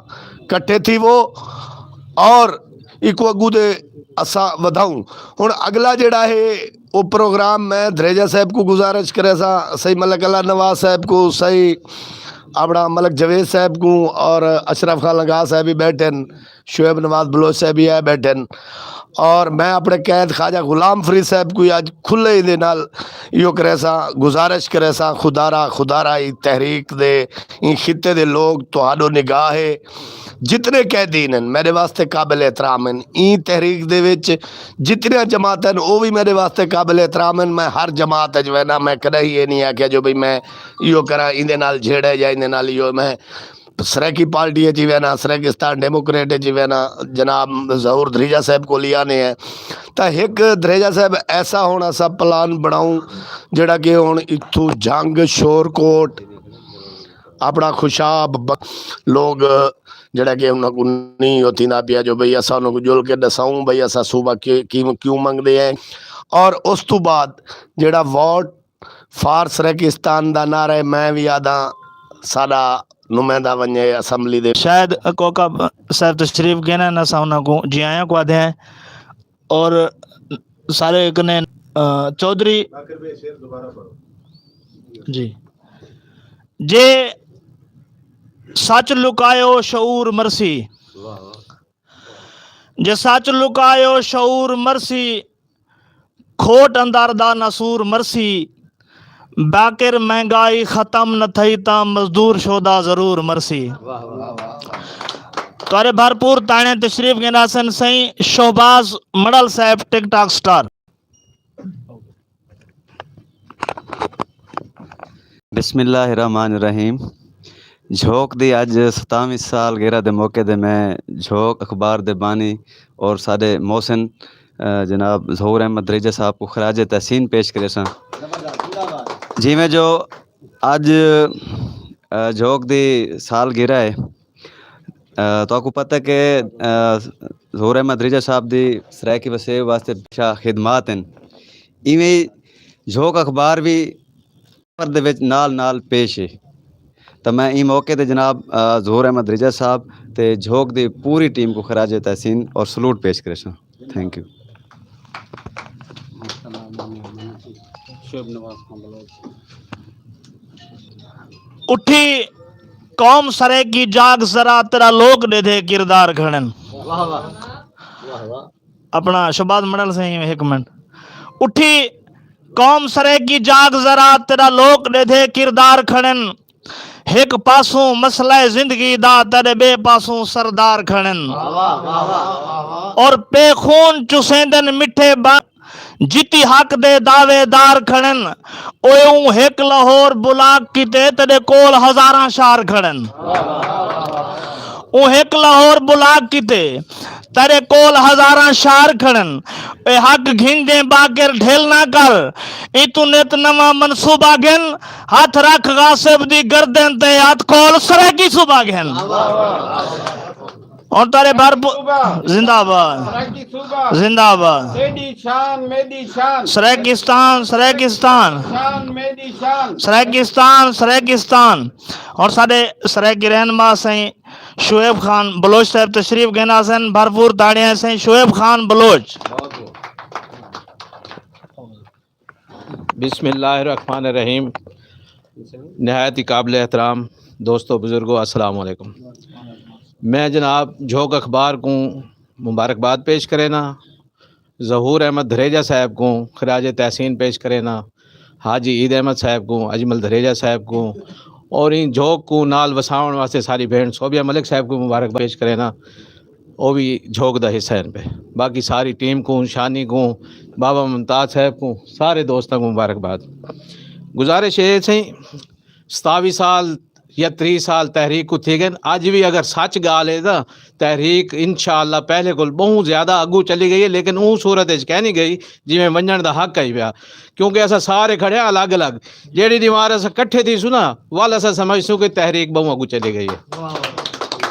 کٹھے تھی وہ اور ایکو اگو دے اساں ودھاؤں۔ ہن اگلا جڑا ہے، او پروگرام میں دریجہ صاحب کو گزارش کرے سا، سہی ملک اللہ نواز صاحب کو، سہی اپنا ملک جاوید صاحب کو اور اشرف خان لنگا صاحب بھی بیٹھے ہیں، شعیب نواز بلوچ صاحب بھی آئے بیٹھے ہیں۔ اور میں اپنے قید خواجہ غلام فرید صاحب کو اج کھلے دے نال یو کرے سا، گزارش کرے سا، خدا را، خدا را ای تحریک دے، این خطے دے لوگ تہاڈو نگاہ ہے۔ جتنے قیدین ہیں میرے واسطے قابل احترام ہیں، این تحریک دے وچ جتنیاں جماعتاں ہیں، او بھی میرے واسطے قابل احترام ہیں۔ میں ہر جماعت وچ وینا، میں کدی یہ نہیں آکھیا جو بھئی میں ایو کراں، ایندے نال جھیڑے یا ایندے نال ایو۔ میں سرائیکی پارٹی وچ وینا، سرائیکستان ڈیموکریٹ وچ وینا، جناب ظہور دھریجہ صاحب کو لیا نے ہے، تاں ایک دھریجہ صاحب ایسا ہونا سا پلان بناؤں، جڑا کہ ہن اتھوں جنگ، شور کوٹ، اپنا خوشاب ب-، لوگ جڑا کہ انہاں کو نہیں ہوتی نہ پیا جو بھئی اساں انہاں کو جل کے دساؤں بھئی اساں صوبہ کی-، کی-، کیوں منگدے ہیں۔ اور اس تو بعد جڑا ووٹ فار سرکستان دا نعرہ ہے، میں بھی آدھا ساڈا نمائندہ ونجے اسمبلی دے۔ شاید کوکا صاحب تشریف گھن ہن، اساں انہاں کو جی آیاں کو آدھے ہیں۔ اور سارے کنے، آ، چودھری جی، جے سچ لکایو شعور مرسی، جے سچ لکایو شعور مرسی، کھوٹ اندر دا نسور مرسی، باقر مہنگائی ختم نہ تھئی تاں مزدور شودا ضرور مرسی۔ تارے بھرپور تانے تشریف گناسن سائیں شہباز مڑل صاحب، ٹک ٹاک سٹار۔ بسم اللہ الرحمن الرحیم۔ جھوک دی اج ستاویں سال گرہ دے موقع دے میں جھوک اخبار دے بانی اور ساڈے محسن، آ، جناب ظہور احمد دریجہ صاحب کو خراج تحسین پیش کرے ساں۔ جی میں جو اج، آ، جھوک دی سال گرہ ہے، آ، تو آپ کو پتہ ہے کہ، آ، ظہور احمد دریجہ صاحب دی سرائیکی وسیب واسطے پیشہ خدمات ہیں۔ ایویں جھوک اخبار بھی پر دے وچ نال نال پیش ہے۔ تاں میں ایں موقع تے جناب، آ، ظہور احمد رجا صاحب تے جھوک دی پوری ٹیم کو خراج تحسین اور سلوٹ پیش کرے ساں۔ تھینک یو۔ اٹھی قوم سرے کی جاگ ذرا، تیرا لوک دے دے کردار کھڑن۔ اپنا شہباز مڈل سے ہی ایک منٹ۔ اٹھی قوم سرے کی جاگ ذرا، تیرا لوک ڈیدھے کردار کھڑن۔ ہک پاسوں مسئلہ زندگی دا، تیرے بے پاسوں سردار کھڑن۔ اور پے خون چسیندن مٹھے بن، جتی حق دے دعوے دار کھڑن۔ اوئے اوں ہک لاہور بلاک کیتے، تیرے کول ہزاراں شہر کھڑن۔ اوں ہک لاہور بلاک کیتے، تیرے کول ہزاراں شہر کھڑن۔ اے حق گھنجے باقر ڈھل نہ کر، ای تو نت نواں منصوبہ گھن۔ ہتھ رکھ غاصب دی گردن تے، ہتھ کول سرائیکی صوبہ گھن۔ اور تارے بھرپور۔ زندہ باد۔ زندہ باد۔ تیری شان میری شان۔ سرائیکستان، سرائیکستان۔ شان میری شان۔ سرائیکستان، سرائیکستان۔ اور سارے سرائیکی رہنما سائیں شعیب خان بلوچ صاحب تشریف گھن آسن، بھرپور تاڑیاں سائیں شعیب خان بلوچ۔ بسم اللہ الرحمن الرحیم۔ نہایت ہی قابل احترام دوستو، بزرگو، السلام علیکم۔ میں جناب جھوک اخبار کو مبارکباد پیش کرے نا، ظہور احمد دھریجہ صاحب کو خراج تحسین پیش کرے نا، حاجی عید احمد صاحب کو، اجمل دھریجہ صاحب کو، اور ان جھوک کو نال وساون واسطے ساری بہن صوبیہ ملک صاحب کو مبارکباد پیش کرے نا۔ وہ بھی جھوک دا حصہ ہیں پہ۔ باقی ساری ٹیم کو، شانی کو، بابا ممتاز صاحب کو، سارے دوستاں کو مبارکباد۔ گزارش یہ سی، ستاوی سال یا تری سال تحریک کو تھی گئے، اج بھی اگر سچ گال ہے نا، تحریک انشاءاللہ پہلے کول بہت زیادہ اگو چلی گئی ہے، لیکن اون صورت وچ کہہ نہیں گئی جویں ونجن دا حق ہے پیا، کیونکہ اسا سارے کھڑے ہیں الگ الگ۔ جیڑی دیوار اسا کٹھے تھی سو نا، ول اسا سمجھ سو کہ تحریک بہت اگو چلی گئی ہے۔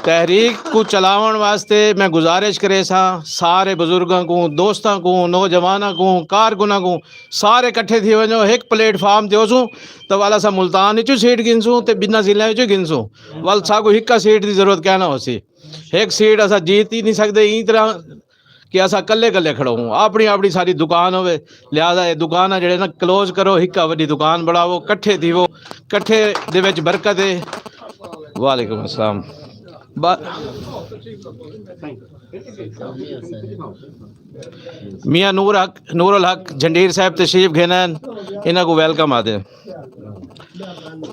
تحریک کو چلاون واسطے میں گزارش کرے سا سارے بزرگاں کو، دوستاں کو، نوجواناں کو، کارکناں کو، سارے کٹھے تھی ونجو، ایک پلیٹ فارم تے ہو سو، تو والا سا ملتان وچوں سیٹ گھن سو تے بنا ضلع وچوں گھن سو۔ ول سا کو ہکا سیٹ دی ضرورت کہنا ہو سی۔ ایک سیٹ اسا جیت ہی نہیں سکتے، این طرح کہ اسا کلے کلے کھڑو ہوں، اپنی اپنی ساری دکان ہوئے، لہذا یہ دکان ہے جڑے نا کلوز کرو، ہکا وڈی دکان بڑھاو، کٹھے تھیو، کٹھے دے وچ برکت ہے۔ وعلیکم السلام۔ با-، میاں نور حق، نور الحق جھنڈیر صاحب تشریف گھن ہیں، انہاں کو ویلکم آتے ہیں۔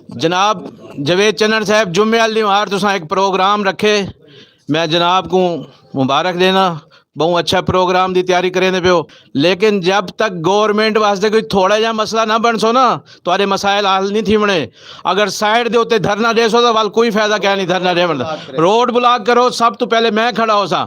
جناب جاوید چنن صاحب، جمعے والی نہار تساں ایک پروگرام رکھے، میں جناب کو مبارک دینا، بہت اچھا پروگرام دی تیاری کریں دے پیو۔ لیکن جب تک گورنمنٹ واسطے کوئی تھوڑا جہا مسئلہ نہ بن سو نا، تہاڈے مسائل حل نہیں تھی بنے۔ اگر سائیڈ دے اوتے دھرنا دے سو تو ول کوئی فائدہ کیا نہیں دھرنا دے بندا۔ روڈ بلاک کرو، سب تو پہلے میں کھڑا ہو سا،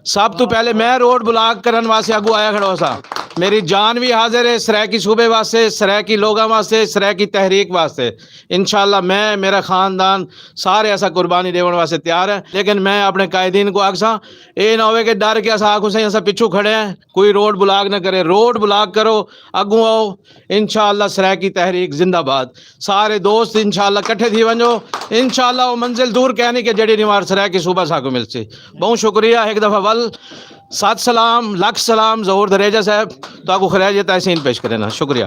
سب تو پہلے میں روڈ بلاک کرن واسطے اگو آیا کھڑا ہو سا۔ میری جان بھی حاضر ہے سرائیکی صوبے واسطے، سرائیکی لوگاں واسطے، سرائیکی تحریک واسطے۔ انشاءاللہ میں، میرا خاندان، سارے ایسا قربانی دیون واسطے تیار ہے، لیکن میں اپنے قائدین کو آکساں، اے نہ ہوئے کہ ڈر کے اسا آکھوں سائیں اسا پچھوں کھڑے ہیں، کوئی روڈ بلاک نہ کرے، روڈ بلاک کرو، اگوں آؤ۔ انشاءاللہ سرائیکی تحریک زندہ باد۔ سارے دوست انشاءاللہ کٹھے تھی ونجو۔ انشاءاللہ وہ منزل دور کہنی کہ جڑی نیوار سرائیکی صوبہ ساکو مل سی۔ بہت شکریہ ایک دفعہ ول۔ ست سلام، لکھ سلام ظہور دھریجہ صاحب، تو کو خراج تحسین پیش کرنا۔ شکریہ۔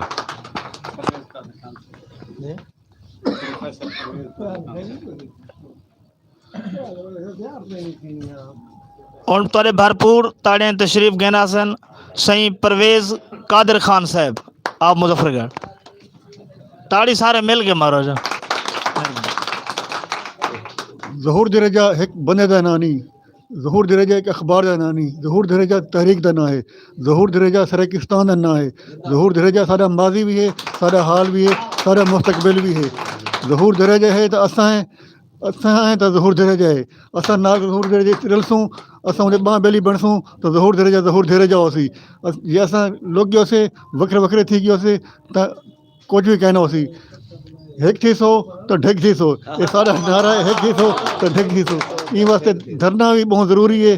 ہن تہاڈے بھرپور تاڑیاں تشریف گھن آسن سائیں پرویز قادر خان صاحب، آپ مظفر گڑھ۔ تاڑی سارے مل کے مارو جا۔ ظہور دھریجہ ایک بندے دا ناں نہیں، ظہور دھریجہ ایک اخبار دا ناں نہیں، ظہور دھریجہ تحریک دا ناں ہے، ظہور دھریجہ سرائیکستان دا ناں ہے، ظہور دھریجہ سارا ماضی بھی ہے، سارا حال بھی ہے، سارا مستقبل بھی ہے۔ ظہور دھریجہ ہے تو اساں ہیں، اساں ہیں تو ظہور دھریجہ ہے۔ اساں نال ظہور دھریجہ چ رلسوں، اساں اندے باں بیلی بنسوں تو ظہور دھریجہ، ظہور دھریجہ ہو سی۔ اس-، جے اساں لوگ گئے اسے، وکھرے وکھرے تھی گئے اسے، تو کچھ بھی کہنا ہو سی۔ ہک تھی سو تو ڈھگ تھی سو۔ یہ سارا نعرہ ہے، ہک تھی سو تو ڈھگ تھی سو۔ این واسطے دھرنا بھی بہت ضروری ہے،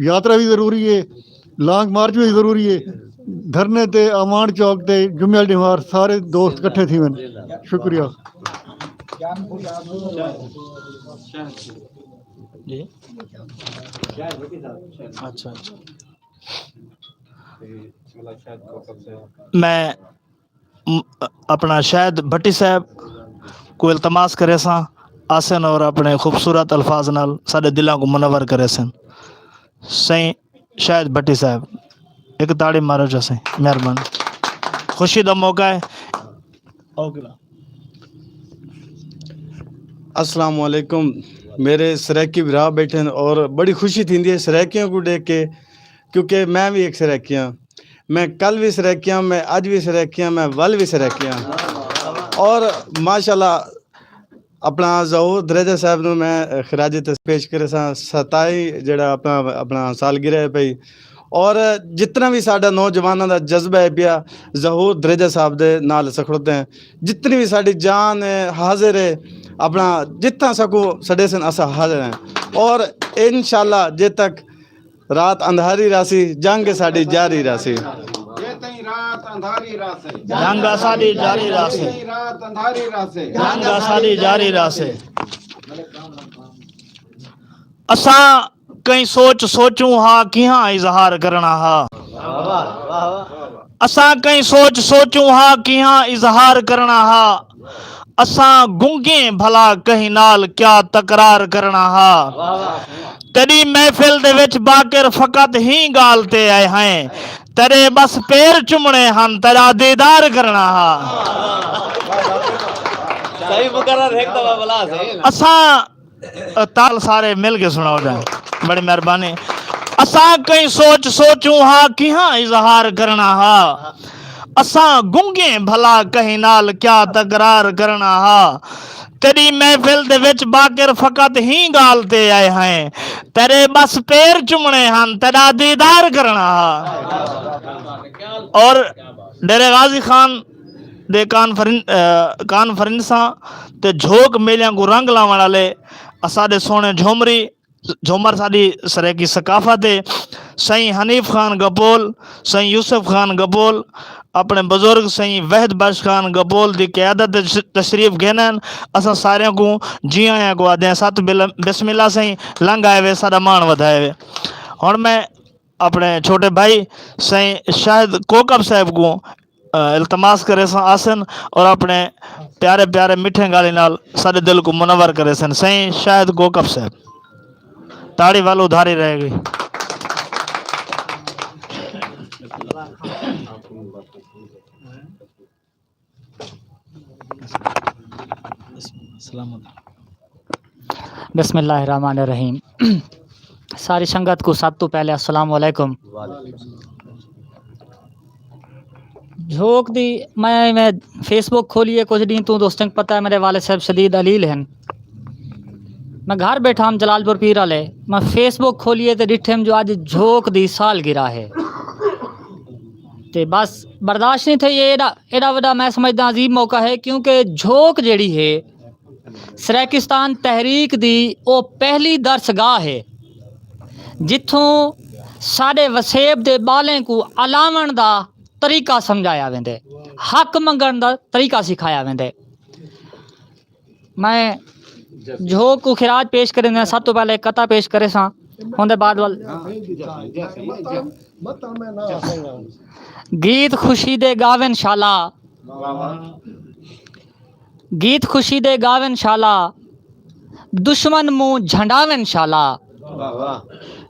یاترا بھی ضروری ہے، لانگ مارچ بھی ضروری ہے۔ دھرنے تے، آمان چوک تے، جمعہ ڈیوار سارے دوست کٹھے تھی ون۔ شکریہ۔ جی۔ اچھا، اچھا۔ میں م-، اپنا شاہد بھٹی صاحب کو التماس کرے ساں، آسن اور اپنے خوبصورت الفاظ نال ساڈے دلاں کو منور کرے سن۔ سائیں شاہد بھٹی صاحب، ایک تاڑی مارو جا سائیں، مہربانی۔ خوشی دا موقع ہے۔ اوکے۔ السلام علیکم۔ میرے سرائیکی بھرا بیٹھے ہیں اور بڑی خوشی تھی ہے سرائیکیوں کو دیکھ کے، کیونکہ میں بھی ایک سرائیکی ہاں۔ میں کل بھی سرائیکی ہاں، میں اج بھی سرائیکی ہاں، میں ول بھی سرائیکی ہاں۔ اور ماشاءاللہ اپنا ظہور دھریجہ صاحب نوں میں خراج تحسین پیش کرے ساں، ستائی جڑا اپنا، اپنا سالگرہ ہے پئی۔ اور جتنا بھی ساڈا نوجواناں دا جذبہ ہے پیا، ظہور دھریجہ صاحب دے نال سکھڑتے ہیں۔ جتنی بھی ساڈی جان ہے، حاضر ہے، اپنا جتنا سکو سڈے سن، اسا حاضر ہیں۔ اور انشاءاللہ جے تک رات اندھاری راسی، جنگ ساڈی جاری راسی۔ جے تئیں رات اندھاری راسی۔ جنگ ساڈی جاری راسی۔ جے تئیں رات اندھاری راسی۔ جنگ ساڈی جاری راسی۔ اساں کئی سوچ سوچوں ہا، کیہاں اظہار کرنا ہا۔ اساں کئی سوچ سوچوں ہا، کیہاں اظہار کرنا ہا۔ اساں گنگیں بھلا کہیں نال کیا تکرار کرنا ہا۔ تیری محفل دے وچ باقر فقط ہی گال تے آئے ہیں۔ تیرے بس پیر چمنے ہن، تیرا دیدار کرنا ہا۔ صحیح مقرر، ایک دفعہ بلا صحیح۔ اساں تال سارے مل کے سناؤ جائیں۔ بڑی مہربانی۔ اساں کئی سوچ سوچوں ہا، کیہاں اظہار کرنا ہا۔ اساں گنگے بھلا کہیں نال کیا تکرار کرنا ہا۔ تیری محفل دے وچ باقر فقط ہی گال تے آئے ہیں۔ تیرے بس پیر چمنے ہن، تیرا دیدار کرنا ہا۔ اور ڈیرے غازی خان دے کانفرن-، اے، کانفرنساں تے جھوک میلیاں کو رنگ لاون والے اساڈے سوہنے جھومری، جھومر ساڈی سرائیکی ثقافت ہے۔ سائیں حنیف خان گپول، سائیں یوسف خان گپول، اپنے بزرگ سائیں وحد بخش خان گپول دی قیادت تے تش-، تشریف گھنن۔ اساں ساریاں کو جی آیاں کو آدھے ہیں۔ ست بل-، بسم اللہ سائیں، لنگ آئے وے، ساڈا مان ودھائے وے۔ ہن میں اپنے چھوٹے بھائی سائیں شاہد کوکب صاحب کو، آ، التماس کرے ساں آسن اور اپنے پیارے پیارے میٹھے گالی نال سارے دل کو منور کرے سن۔ سائیں شاہد کوکب صاحب، تاڑی والو ادھاری رہ گئی۔ سلامت۔ بسم اللہ الرحمن الرحیم۔ ساری سنگت کو سب تو پہلے السلام علیکم۔ جھوک دی، میں میں فیس بک کھولی ہے، کچھ دن تو دوستوں کو پتہ ہے میرے والد صاحب شدید علیل ہیں۔ میں گھر بیٹھا ہم جلال پور پیر والے، میں فیس بک کھولی ہے تے ڈٹھے ہم جو اج جھوک دی سالگرہ ہے۔ تے بس برداشت نہیں تھئی، یہ ایڈا ایڈا وڈا میں سمجھدا عظیم موقع ہے، کیونکہ جھوک جیڑی ہے سریکستان تحریک دی او پہلی درس گاہ ہے، جتھوں ساڈے وسیب دے بالیں کو الاون دا طریقہ سمجھایا ویندے، حق منگن دا طریقہ سکھایا ویندے۔ میں جھوک کو خراج پیش کریں دے، سب تو پہلے قطع پیش کرے ساں، ہوندے بعد وال گیت خوشی دے گاون شالا، گیت خوشی دے گاون شالا، دشمن منہ جھنڈاون شالا،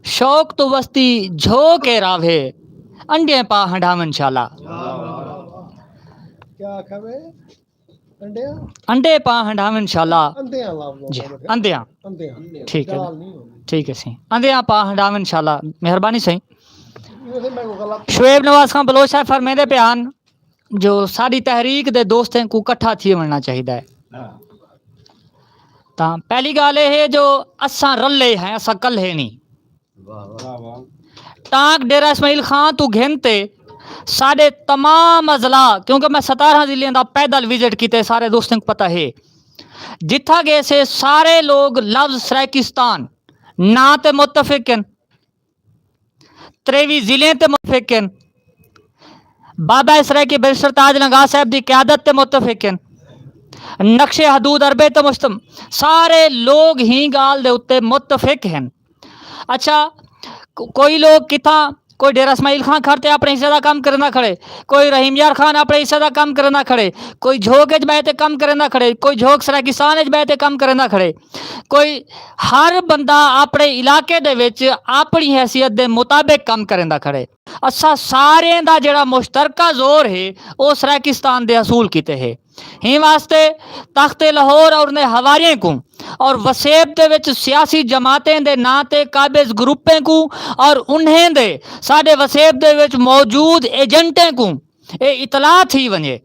شوق تو وستی جھو کے راوے، انڈے پا ہنڈاون شالا۔ کیا آکھیا وے؟ انڈے؟ انڈے پا ہنڈاون شالا۔ اندیاں لفظ جی، ہوندے۔ اندیاں۔ اندیاں۔ ٹھیک ہے۔ گال نہیں ہوندی۔ ٹھیک ہے سی۔ اندیاں پا ہنڈاون شالا۔ مہربانی سی۔ ویسے میں کوئی غلط شعیب نواز خان بلوچ صاحب فرمیندے پے ہن جو ساری تحریک دے دوستیں کو اکٹھا تھی وننا چاہیدا ہے۔ ہاں۔ تاں پہلی گل یہ ہے جو اساں رلے ہیں، اساں کلھے نہیں۔ واہ واہ۔ ٹانک ڈیرہ اسماعیل خان تو گھن تے ساڈے تمام اضلاع، کیونکہ میں ستارہ ضلعیں دا پیدل وزٹ کیتے، سارے دوستوں کو پتہ ہے۔ جتھا گئے سے سارے لوگ لفظ سرائیکستان نہ تے متفق ہیں، تریوی ضلعیں تے متفق ہیں، بابا سرائیکی بیرسٹر تاج لنگا صاحب دی قیادت تے متفق ہیں، نقش حدود عربے تے مستم، سارے لوگ ہی گال دے اُتے متفق ہیں۔ اچھا، کو-، کوئی لوگ کتھاں، کوئی ڈیرہ اسماعیل خان کھڑ تے اپنے حصے دا کم کرنا کھڑے، کوئی رحیم یار خان اپنے حصے دا کم کرنا کھڑے، کوئی جھوک اچ بہہ تے کم کرنا کھڑے، کوئی جھوک سرائیکستان اچ بہہ تے کم کرنا کھڑے، کوئی، ہر بندہ اپنے علاقے دے وچ اپنی حیثیت دے مطابق کم کرنا کھڑے۔ اساں سارے دا جڑا مشترکہ زور ہے، او سرائیکستان دے حصول کیتے ہے۔ ہی واسطے تخت لاہور اور نے حواریاں کو اور وسیب دے وچ سیاسی جماعتیں دے ناں تے قابض گروپیں کو اور انہیں دے ساڈے وسیب دے وچ موجود ایجنٹیں کو اے اطلاع تھی ونجے۔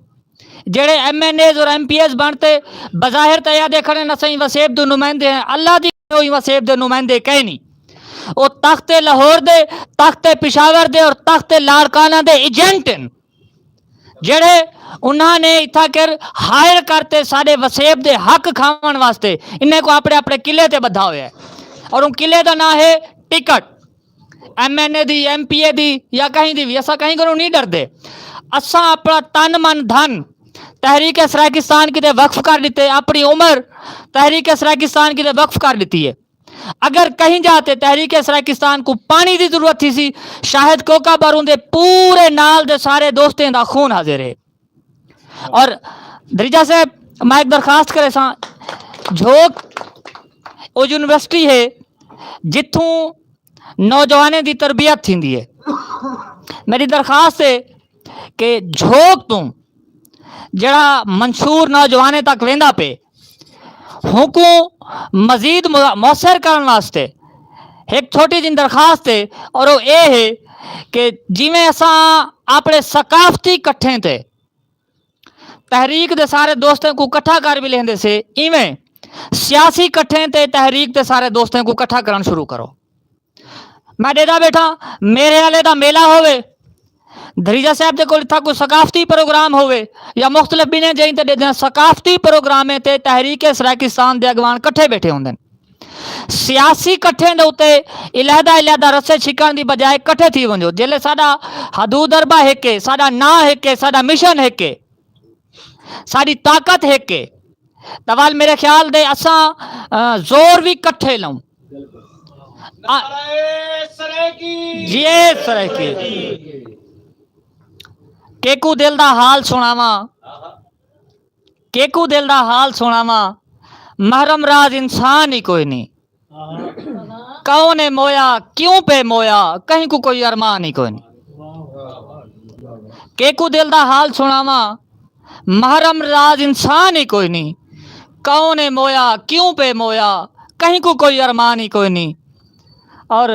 جڑے ایم این ایز اور ایم پی ایز بنتے بظاہر تے یاد کھڑے نہ سائیں وسیب دے نمائندے ہیں، اللہ دی کوئی وسیب دے نمائندے کہے نہیں۔ او تخت لاہور دے، تخت پشاور دے اور تخت لاڑکانہ دے ایجنٹ ہیں۔ جڑے انہاں نے اتھا کر ہائر کرتے ساڈے وسیب دے حق کھاون واسطے، انہیں کو اپنے اپنے قلعے تے بدھا ہویا ہے۔ اور ان قلعے دا نام ہے ٹکٹ، ایم این اے دی، ایم پی اے دی، یا کہیں دی بھی۔ اساں کہیں کولوں نہیں ڈردے۔ اساں اپنا تن من دھن تحریک سرائیکستان کیتے وقف کر دیتے، اپنی عمر تحریک سرائیکستان کیتے وقف کر دیتی ہے۔ اگر کہیں جاتے تحریک سرائیکستان کو پانی دی ضرورت تھی سی، شاید کوکا باروں دے پورے نال دے سارے دوستیں دا خون حاضر ہے۔ اور دریجہ صاحب، میں ایک درخواست کرے ساں، جھوک او یونیورسٹی ہے جتھوں نوجوانیں دی تربیت تھیندی ہے۔ میری درخواست ہے کہ جھوک توں جڑا منشور نوجوانیں تک ویندا پے، ہوں کو مزید مو- مؤثر کرن واسطے ایک چھوٹی جن درخواست ہے، اور وہ اے ہے کہ جویں اساں اپنے ثقافتی کٹھیں تے تحریک دے سارے دوستیں کو کٹھا کر بھی لیندے سے، ایویں سیاسی کٹھیں تے تحریک دے سارے دوستیں کو کٹھا کرن شروع کرو۔ میں ڈیدا بیٹھا، میرے والے دا میلہ ہووے، دھریجہ صاحب دے کول اتھا کوئی ثقافتی پروگرام ہووے، یا مختلف بنے جائیں تے ڈیدے ثقافتی پروگرامیں تے تحریک سرائیکستان دے اگوان کٹھے بیٹھے ہوندے نے۔ سیاسی کٹھے دے اتے علیحدہ علیحدہ رسے چھکن دی بجائے کٹھے تھی ونجو۔ جیلے ساڈا حدود اربع ہک ہے، ساڈا ناں ہک ہے، ساڈا مشن ہک ہے، ساڈی طاقت ہک ہے، تاں ول میرے خیال دے اساں، آ، زور وی کٹھے لاؤں۔ آ، جی اے سرائیکی۔ کیکو دل دا حال سناواں، کیکو دل دا حال سناواں، محرم راز انسان ہی کوئی نہیں۔ کون ہے مویا، کیوں پہ مویا، کہیں کو کوئی ارمان ہی کوئی نہیں۔ کیکو دل دا حال سناواں، محرم راز انسان ہی کوئی نہیں۔ کون ہے مویا، کیوں پہ مویا، کہیں کو کوئی ارمان ہی کوئی نہیں۔ اور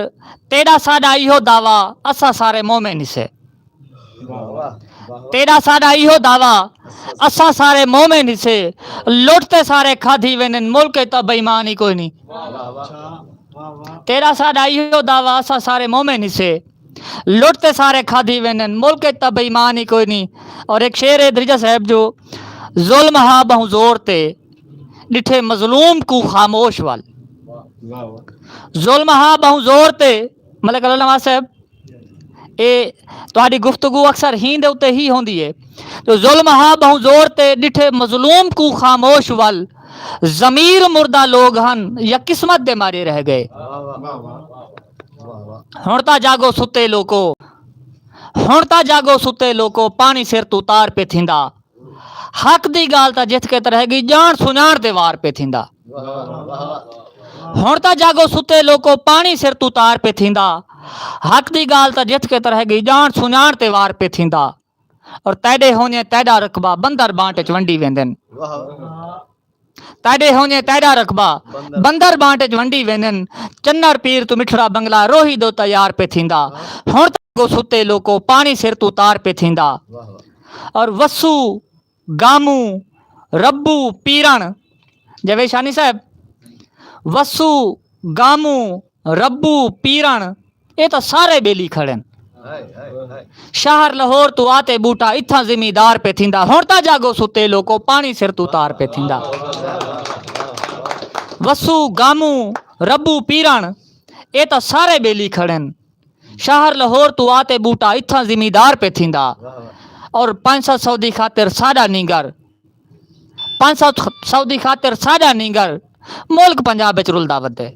تیرا ساڈا ایہو دعویٰ، اسا سارے مومن ہی سے۔ تیرا ساڈا ایہو دعویٰ، اساں سارے مومن ہی سے، لٹ تے سارے کھادی وینن، ملک تے بے ایمان ہی کوئی نہیں۔ تیرا ساڈا ایہو دعویٰ، اساں سارے مومن ہی سے، لٹ تے سارے کھادی وینن، ملک تے بے ایمان ہی کوئی نہیں۔ اور ایک شعر ہے دریجہ صاحب جو، ظلم ہا بہوں زور تے، ڈٹھے مظلوم کو خاموش وال۔ ظلم ہا بہوں زور تے، ملک اللہ نواز صاحب، اے تہاڈی گفتگو اکثر ہی دے اُتے ہی ہوندی ہے۔ تو ظلم ہا بہوں زور تے ڈٹھے مظلوم کو خاموش ول، ضمیر مردہ لوگ ہن یا قسمت دے مارے رہ گئے۔ ہن تاں جاگو ستے لوکو، ہن تاں جاگو ستے لوکو، پانی سر تو تار پہ تھیندا۔ حق دی گال تاں جت کے تے رہ گئی، جان سنجان تے وار پہ تھیندا۔ ہن تاں جاگو ستے لوکو، پانی سر تو تار پہ تھیندا۔ حق دی گال تاں جت کے تے رہ گئی، جان سنجان تے وار پہ تھیندا۔ اور تیڈے ہونے تیڈا رقبہ بندر بانٹ وچ ونڈی ویندن۔ تیڈے ہونے تیڈا رقبہ بندر بانٹ وچ ونڈی ویندن۔ چنر پیر تو مٹھڑا بنگلہ روہی دو تیار پہ تھیندا۔ ہن تاں جاگو ستے لوکو، پانی سر تو تار پہ تھیندا۔ اور وسو گامو، ربو، پیرن، جاوید شانی صاحب، وسو، گامو، ربو، پیرن، اے تاں سارے بیلی کھڑن۔ شہر لاہور تو آتے بوٹا اتھاں زمیندار پہ تھیندا۔ ہن تاں جاگو ستے لوکو، پانی سر تو تار پہ تھیندا۔ وسو، گامو، ربو، پیرن، اے تاں سارے بیلی کھڑن۔ شہر لاہور تو آتے بوٹا اتھاں زمیندار پہ تھیندا۔ اور پانچ سو سو دی خاطر ساڈا نینگر، پانچ سو سو دی خاطر ساڈا نینگر، ملک پنجاب وچ رلدا ودے۔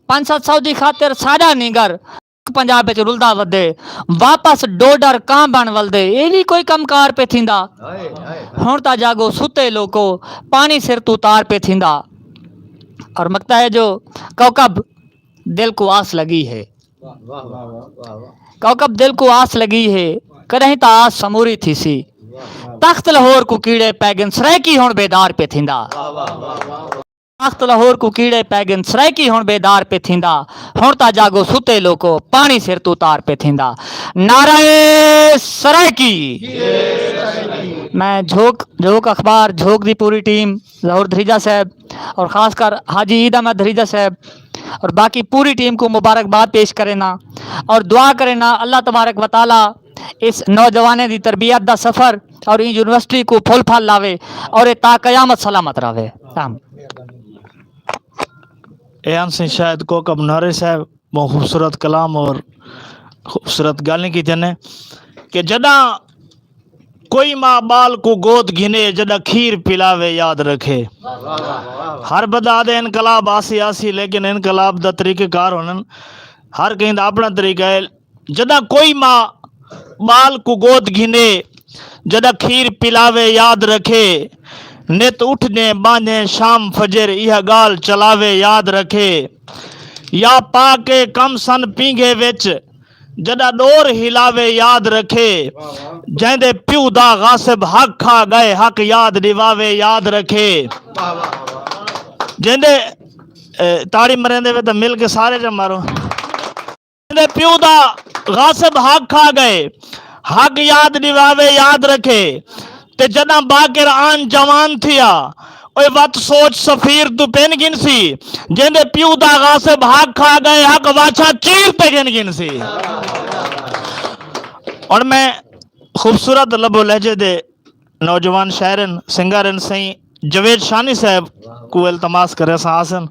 پانچ سو سو دی خاطر ساڈا نینگر، ملک پنجاب وچ رلدا ودے۔ واپس ڈوڈر کاں بن ولدے، اے وی کوئی کم کار پہ تھیندا۔ ہن تاں جاگو ستے لوکو، پانی سر تو تار پہ تھیندا۔ اور مکتا ہے جو کوکب دل کو آس لگی ہے۔ کوکب دل کو آس لگی ہے، کدیں تا آس سموری تھی سی۔ تخت لاہور کو کیڑے پیگن، سرائیکی ہن بیدار پہ تھیندا۔ تخت لاہور کو کیڑے پیگن، سرائیکی ہن بیدار پہ تھیندا۔ ہن تا جاگو ستے لوکو، پانی سر تو تار پہ تھیندا۔ نعرہ سرائیکی۔ میں جھوک، جھوک اخبار، جھوک دی پوری ٹیم، ظہور دھریجہ صاحب اور خاص کر حاجی عید احمد دھریجہ صاحب اور باقی پوری ٹیم کو مبارکباد پیش کرنا اور دعا کرنا اللہ تبارک و تعالیٰ اس نوجوانیں دی تربیت دا سفر اور ان یونیورسٹی کو پھل پھل لاوے اور یہ تا قیامت سلامت راوے۔ آمین۔ ایان سنگھ شاید کوکب نہرے صاحب، بہت خوبصورت کلام اور خوبصورت گالیں کی جنے کہ جداں کوئی ماں بال کو گود گھنے، جداں کھیر پلاوے یاد رکھے۔ ہر بندہ آدھے انقلاب آسی آسی، لیکن انقلاب دا طریقہ کار ہونا، ہر کہیں دا اپنا طریقہ ہے۔ جداں کوئی ماں بال کو گود گھنے، جداں کھیر پلاوے یاد رکھے، نت اٹھ دے باندھے شام فجر یہ گال چلاوے یاد رکھے۔ یا پا کے کم سن پینگھے وچ جڈا ڈور ہلاوے یاد رکھے۔ جیندے پیو دا غاصب حق کھا گئے، حق یاد ڈیواوے یاد رکھے۔ جیندے اے، تاڑی مریندے وے تے مل کے سارے جا مارو۔ جیندے پیو دا غاصب حق کھا گئے، حق یاد ڈیواوے یاد رکھے۔ تے جداں باقر آن جوان تھیا، اوے وت سوچ سفیر تو پین گن سی۔ جیندے پیو دا غاصب حق کھا گئے، حق واچا چیر تے گن گن سی۔ اور میں خوبصورت لب و لہجے دے نوجوان شاعرن، سنگرن سائیں جاوید شانی صاحب کو التماس کرے ساں آسن۔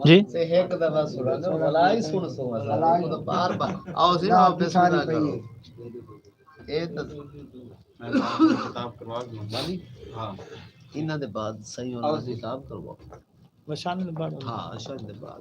جی۔ تے ہک دفعہ سنا دے، ولا ہی سن سو، ولا ہی سن سو، بار بار۔ آؤ سی، آؤ، بسم اللہ کرو۔ اے تے میں کتاب کروا دوں۔ والی؟ ہاں۔ انہاں دے بعد سائیں انہاں آؤ دی سی۔ کتاب کرواؤ۔ وشان دے بعد۔ ہاں، شان دے بعد۔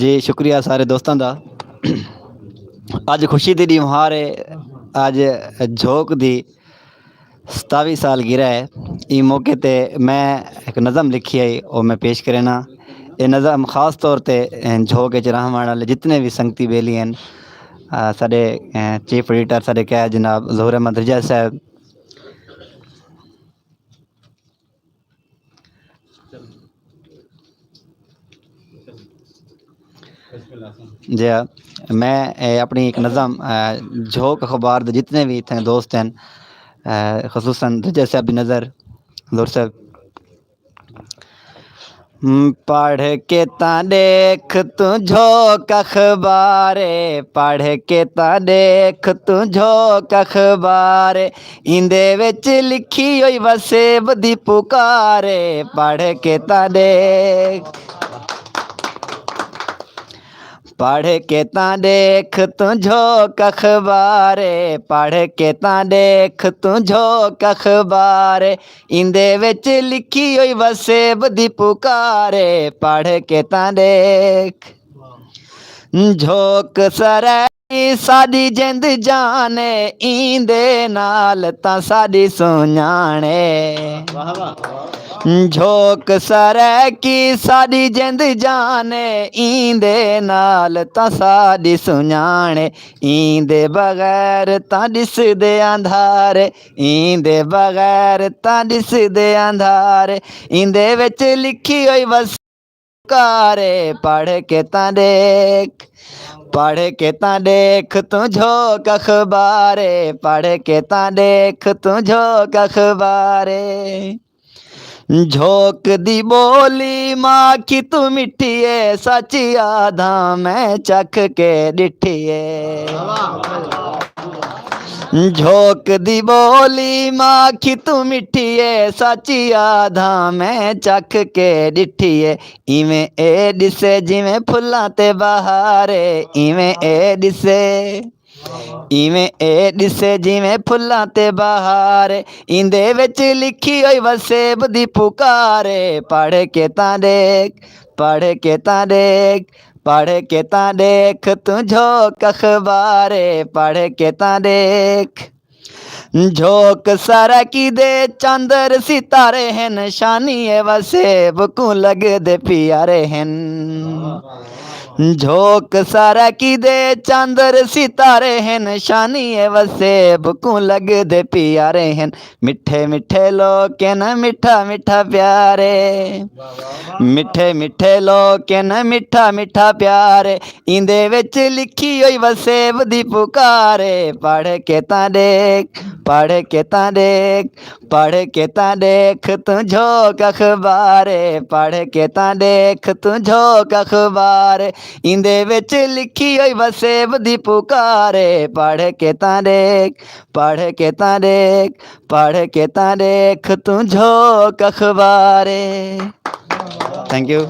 جی، شکریہ سارے دوستاں دا۔ اج خوشی دی ڈیوہار ہے۔ اج جھوک دی ستاوی سال گرا ہے۔ ایں موقع تے میں ایک نظم لکھی ہے، او میں پیش کرنا۔ اے نظم خاص طور تے جھوک وچ رہن والے جتنے بھی سنگتی بیلی ہیں، آ، ساڈے، آ، چیف ایڈیٹر ساڈے کیا جناب ظہور احمد رجا صاحب۔ جی ہاں، میں، اے، اپنی ایک نظم، اے، جھوک اخبار دے جتنے بھی اتنے دوست ہیں، اے، خصوصاً رجا صاحب دی نظر، ظہور صاحب۔ ہم، پڑھ کے تاں دیکھ توں جھوک اخبار، پڑھ کے تاں دیکھ توں جھوک اخبار، ایندے وچ لکھی ہوئی وسیب دی پکار، پڑھ کے تاں دیکھ۔ پڑھ کے تاں دیکھ توں جھوک اخبار، پڑھ کے تاں دیکھ توں جھوک اخبار، ایندے وچ لکھی ہوئی وسیب دی پکار، پڑھ کے تاں دیکھ۔ جھوک سرائے ساڈی جند جان، ایندے نال تاں ساڈی سنجان۔ جھوک سرائے کی ساڈی جند جان، ایندے نال تاں ساڈی سنجان۔ ایندے بغیر تاں ڈس دے اندھار، ایندے بغیر تاں ڈس دے اندھار۔ ایندے وچ لکھی ہوئی وس کارے، پڑھ کے تاں دیکھ، پڑھ کے تاں دیکھ توں جھوک اخبارے، پڑھ کے تاں دیکھ توں جھوک اخبارے۔ جھوک دی بولی ماں کی توں مٹھی اے، سچی آدھاں میں چکھ کے ڈٹھی اے۔ جھوک دی بولی ماں کی توں مٹھی اے، سچی آدھاں میں چکھ کے ڈٹھی اے۔ ایویں اے ڈسے جویں پھلاں تے بہار اے، ایویں اے ڈسے، ایویں اے ڈسے جویں پھلاں تے بہار اے۔ ایندے وچ لکھی ہوئی وسیب دی پکار اے، پڑھ کے تاں دیکھ، پڑھ کے تاں دیکھ، پڑھ کے تاں دیکھ توں جھوک اخبار اے، پڑھ کے تاں دیکھ۔ جھوک سرکی دے چندر ستارے ہن، شانی اے وسیب کوں لگدے پیارے ہن۔ جھوک سارا کی دے چاندر ستارے ہیں، نشانی اے وسیب کو لگ دے پیارے ہیں۔ مٹھے مٹھے لوگ ہیں نا، مٹھا مٹھا پیارے۔ مٹھے مٹھے لوگ ہیں نا، مٹھا مٹھا پیارے۔ ایندے وچ لکھی ہوئی وسیب دی پکارے، پڑھ کے تاں دیکھ، پڑھ کے تاں دیکھ، پڑھ کے تاں دیکھ توں جھوک اخبار، پڑھ کے تاں دیکھ توں جھوک اخبار۔ ایندے وچ لکھی ہوئی وسیب دی پکار، پڑھ کے تاں دیکھ، پڑھ کے تاں دیکھ، پڑھ کے تاں دیکھ توں جھوک اخبار۔ تھینک یو۔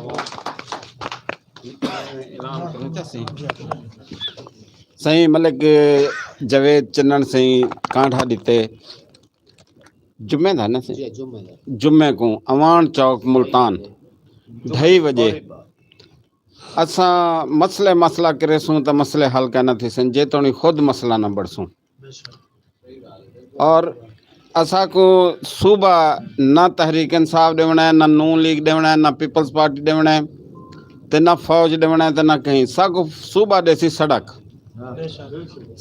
سائیں ملک جاوید چنن سائیں کانٹھا ڈتے۔ جمعے دا نا سی؟ جی، جمعے دا۔ جمعے کو اوان چوک ملتان، ڈھائی بجے۔ اساں مسئلے مسئلہ کرے سوں تے مسئلے حل کہنا تھی سن، جے تو نہیں خود مسئلہ نہ بڑھ سوں۔ اور اساں کو صوبہ نہ تحریک انصاف دیونا ہے، نہ نون لیگ دیونا ہے، نہ پیپلز پارٹی دیونا ہے، تے نہ فوج دیونا ہے، تے نہ کہیں۔ سا کو صوبہ دے سی سڑک۔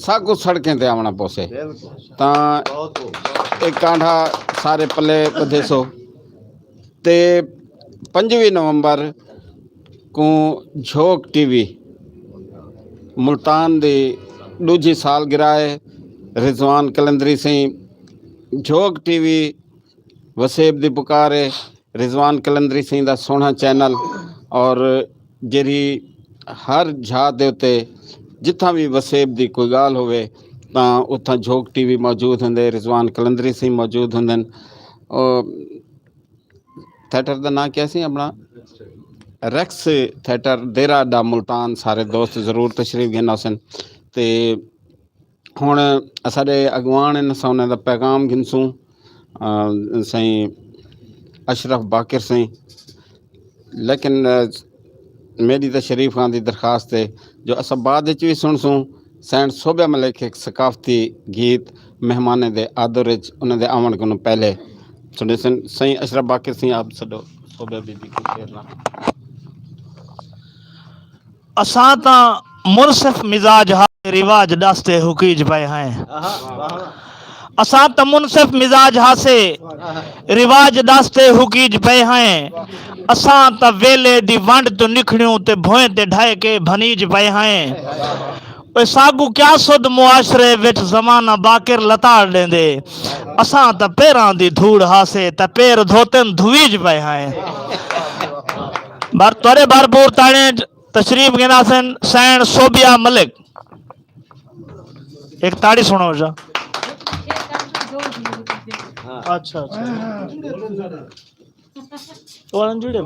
ساکو سڑکیں تے آونا پوسے۔ تاں ایک کانڈھا سارے پلے بدھے سو۔ تے پنجویں نومبر کو جھوک ٹی وی ملتان دی دوجھی سال گرا ہے۔ رضوان قلندری سائیں، جھوک ٹی وی وسیب دی پکار ہے۔ رضوان قلندری سائیں دا سوہنا چینل، اور جیہڑی ہر جھا دے اتے جتھاں وی وسیب دی کوئی گال ہووے تاں اتھاں جھوک ٹی وی موجود ہوندے، رضوان قلندری سائیں موجود ہوندن۔ او تھیٹر دا ناں کیا سی اپنا؟ ریکس تھیٹر، دیرہ اڈا ملتان۔ سارے دوست ضرور تشریف گھن آسن۔ تے ہن اساڈے اگوان ہن، اساں انہاں دا پیغام گھنسوں، آ، سائیں اشرف باقر سائیں۔ لیکن، آ، میری تے شریف خان دی درخواست ہے جو اساں بعد وچ وی سنسوں۔ سائیں صوبہ ملک ایک ثقافتی گیت مہمانیں دے آدر وچ انہاں دے آون کنوں پہلے سنسوں۔ سائیں اشرف باقر سائیں، آپ سڈو صوبہ بی بی کو شعر نال۔ اساں تاں منصف مزاج ہاسے رواج دستے حکیج پئے ہیں۔ اساں تاں منصف مزاج ہاسے رواج دستے حکیج پئے ہیں۔ اساں تاں ویلے دی ونڈ تو نکھڑیوں تے بھوئیں تے ڈھائے کے بھنیج پئے ہیں۔ اوے ساگو کیا سدھ معاشرے وچ زمانہ باقر لتاڑ لیندے۔ اساں تاں پیراں دی دھوڑ ہاسے تے پیر دھوتن دھویج پئے ہیں۔ بر تورے بھرپور تانے تشریف گنا سن سین صوبیہ ملک۔ ایک تاڑی سنو جا۔ اچھا، اچھا۔ او انجوڑے۔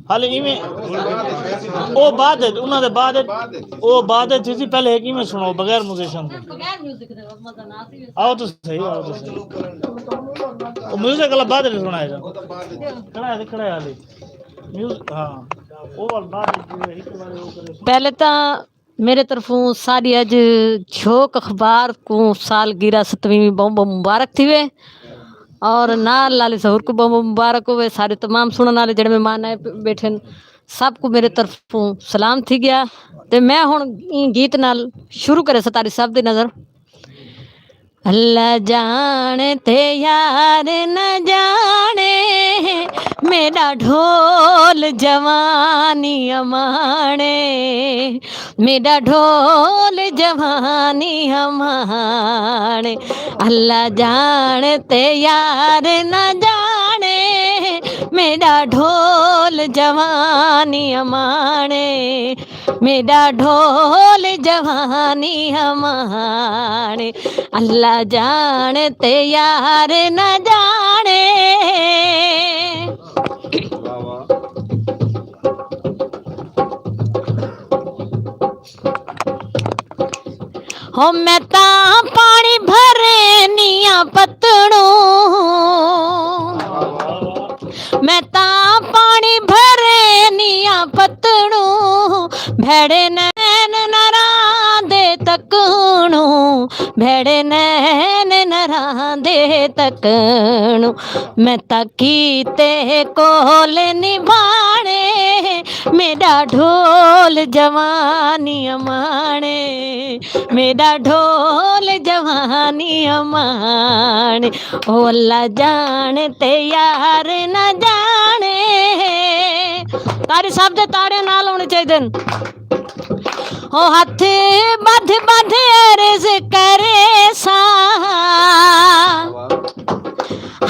حال ایویں او بعد وچ، انہاں دے بعد وچ، او بعد وچ تھی سی، پہلے ایک ایویں سنو بغیر میوزیشن دے۔ آؤ تو صحیح، آؤ تو صحیح۔ او میوزک والا بعد وچ سنایا جا۔ کھڑا ہے، کھڑا ہے حالی۔ میوزک، ہاں۔ او والا بعد وچ ایک بار او کرے۔ پہلے تاں میرے طرفوں ساری اج جھوک اخبار کو سالگرہ ستویں بہت بہت مبارک تھیوے۔ اور نال نال اس ہور کو بہت بہت مبارک ہوئے۔ سارے تمام سنن والے جڑے مہمان آئے پ-، بیٹھے ہیں، سب کو میرے طرفوں سلام تھی گیا۔ تے میں ہن این گیت نال شروع کرے ستاری صاحب دی نظر۔ اللہ جان تے یار نہ جانے، میرا ڈھول جوانی امانے، میرا ڈھول جوانی امانے۔ اللہ جان تے یار نہ جانے، میرا ڈھول جوانی امانے، میرا ڈھول جوانی امانے۔ اللہ جان تے یار نہ جانے۔ ہو میں تاں پانی بھرے نیاں پتڑوں، میں تاں پانی بھرے نیاں پتڑوں، بھڑے نین نراں دے تکڑوں، بھڑے نین نظراں دے تکݨوں، میں تاں کیتے کول نبھانے۔ میرا ڈھول جوانی امانے، میرا ڈھول جوانی امانے۔ او اللہ جان تے یار نہ جانے۔ تاڑے سب دے تاڑے نال ہونے چاہیے۔ او ہتھ بدھ بدھ عرض کرے سا،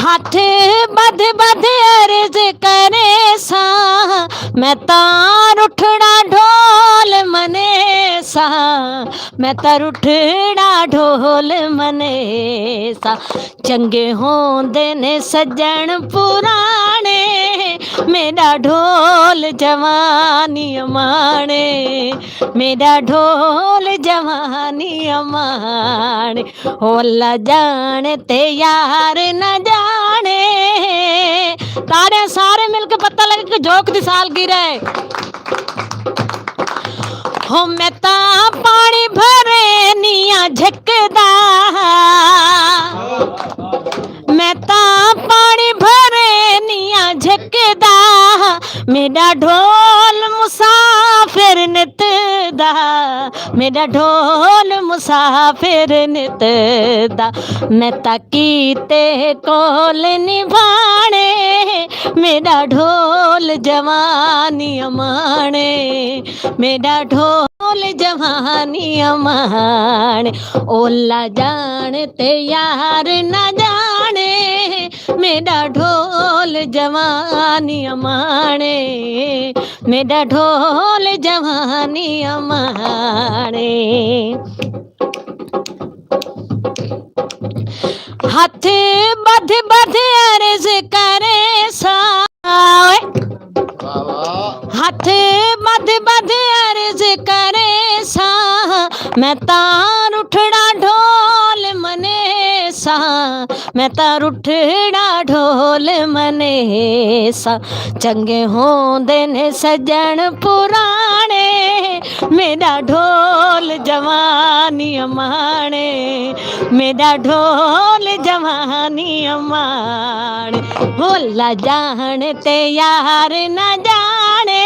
ہتھ بدھ بدھ عرض کرے سا، میں تاں اٹھڑا ڈھول منے سا، میں تاں اٹھڑا ڈھول منے سا۔ چنگے ہوندے نے سجن پرانے، میرا ڈھول جوانی امانے، میرا ڈھول جوانی امانے۔ او اللہ جان تے یار نہ جانے۔ تاڑے سارے مل کے پتہ لگے کہ جوک دی سالگرہ ہے۔ ہو میں تاں پانی بھرے نیاں جھکدا، میں تاں پانی بھرے نیاں جھکدا، میرا ڈھول مسافر نت دا، میرا ڈھول مسافر نت دا۔ میں تاں کیتے کول نبھانے، میرا ڈھول جوانی امانے، میرا ڈھول جوانی امانے۔ اولا جان تے یار نہ جانے، میرا ڈھول جوانی امانے، میرا ڈھول جوانی امانے۔ ہتھ بدھ بدھ عرض کرے سا، ہتھ بدھ بدھ عرض کرے سا، میں تاں اٹھڑا ڈھول منے سا، میں تاں اٹھڑا ڈھول منے سا۔ چنگے ہوندے نے سجن پرانے، میرا ڈھول جوانی امانے، میرا ڈھول جوانی امانے۔ بھولا جان تے یار نہ جانے،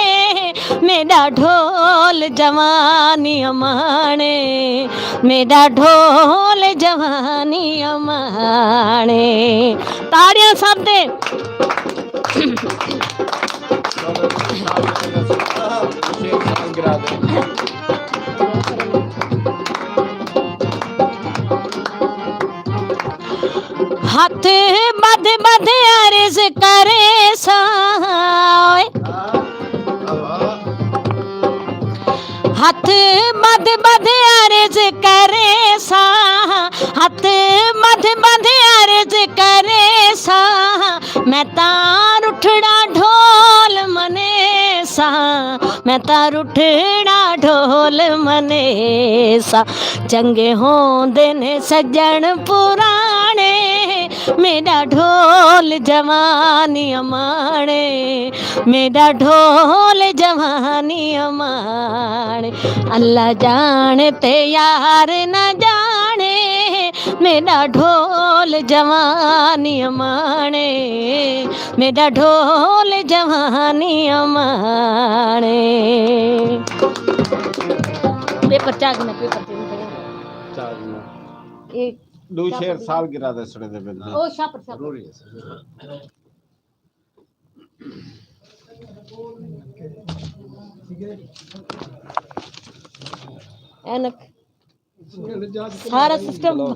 میرا ڈھول جوانی امانے، میرا ڈھول جوانی امانے۔ تاڑیاں سب دے۔ ہتھ بدھ بدھ عرض کرے سا، ہتھ بدھ بدھ عرض کرے سا، ہتھ بدھ بدھ عرض کرے سا، میں تاں اٹھڑا ڈھول منے سا، میں تاں اٹھڑا ڈھول منے سا۔ چنگے ہوندے نے سجن پرانے، میرا ڈھول جوانی امانے، میرا ڈھول جوانی امانے۔ اللہ جان تے یار نہ جانے، میرا ڈھول جوانی امانے، میرا ڈھول جوانی امانے۔ پیپر چاک میں، پیپر چاک میں۔ ایک دو شعر سالگرہ دے سنے دے بندے۔ او شاپر، شاپر۔ ضروری ہے۔ اینک۔ سارا سسٹم۔ اے،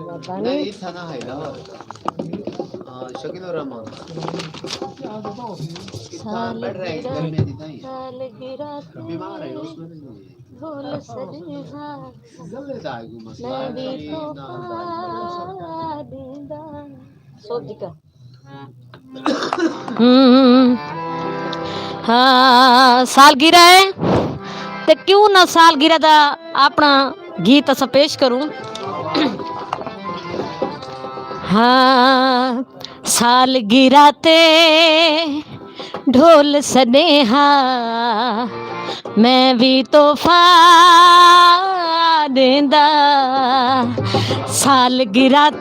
پتہ نہیں۔ نہیں، اتھا نہ ہے نا۔ ہاں، شکیل الرحمان۔ اتھا پڑھ رہے ہیں، گرمی دی تھا ہی۔ سالگرہ تے بیمار ہے، اس میں نہیں ہے۔ ڈھول سجے ہاں۔ غلط آ گیا مسئلہ۔ میں بھی تحفہ دیندا۔ سوچ کا۔ ہم۔ ہاں، سالگرہ ہے، تے کیوں نہ سالگرہ دا اپنا گیت اساں پیش کروں۔ ہاں، سالگرہ تے ڈھول سنیہا، میں بھی تحفہ دیندا۔ سالگرہ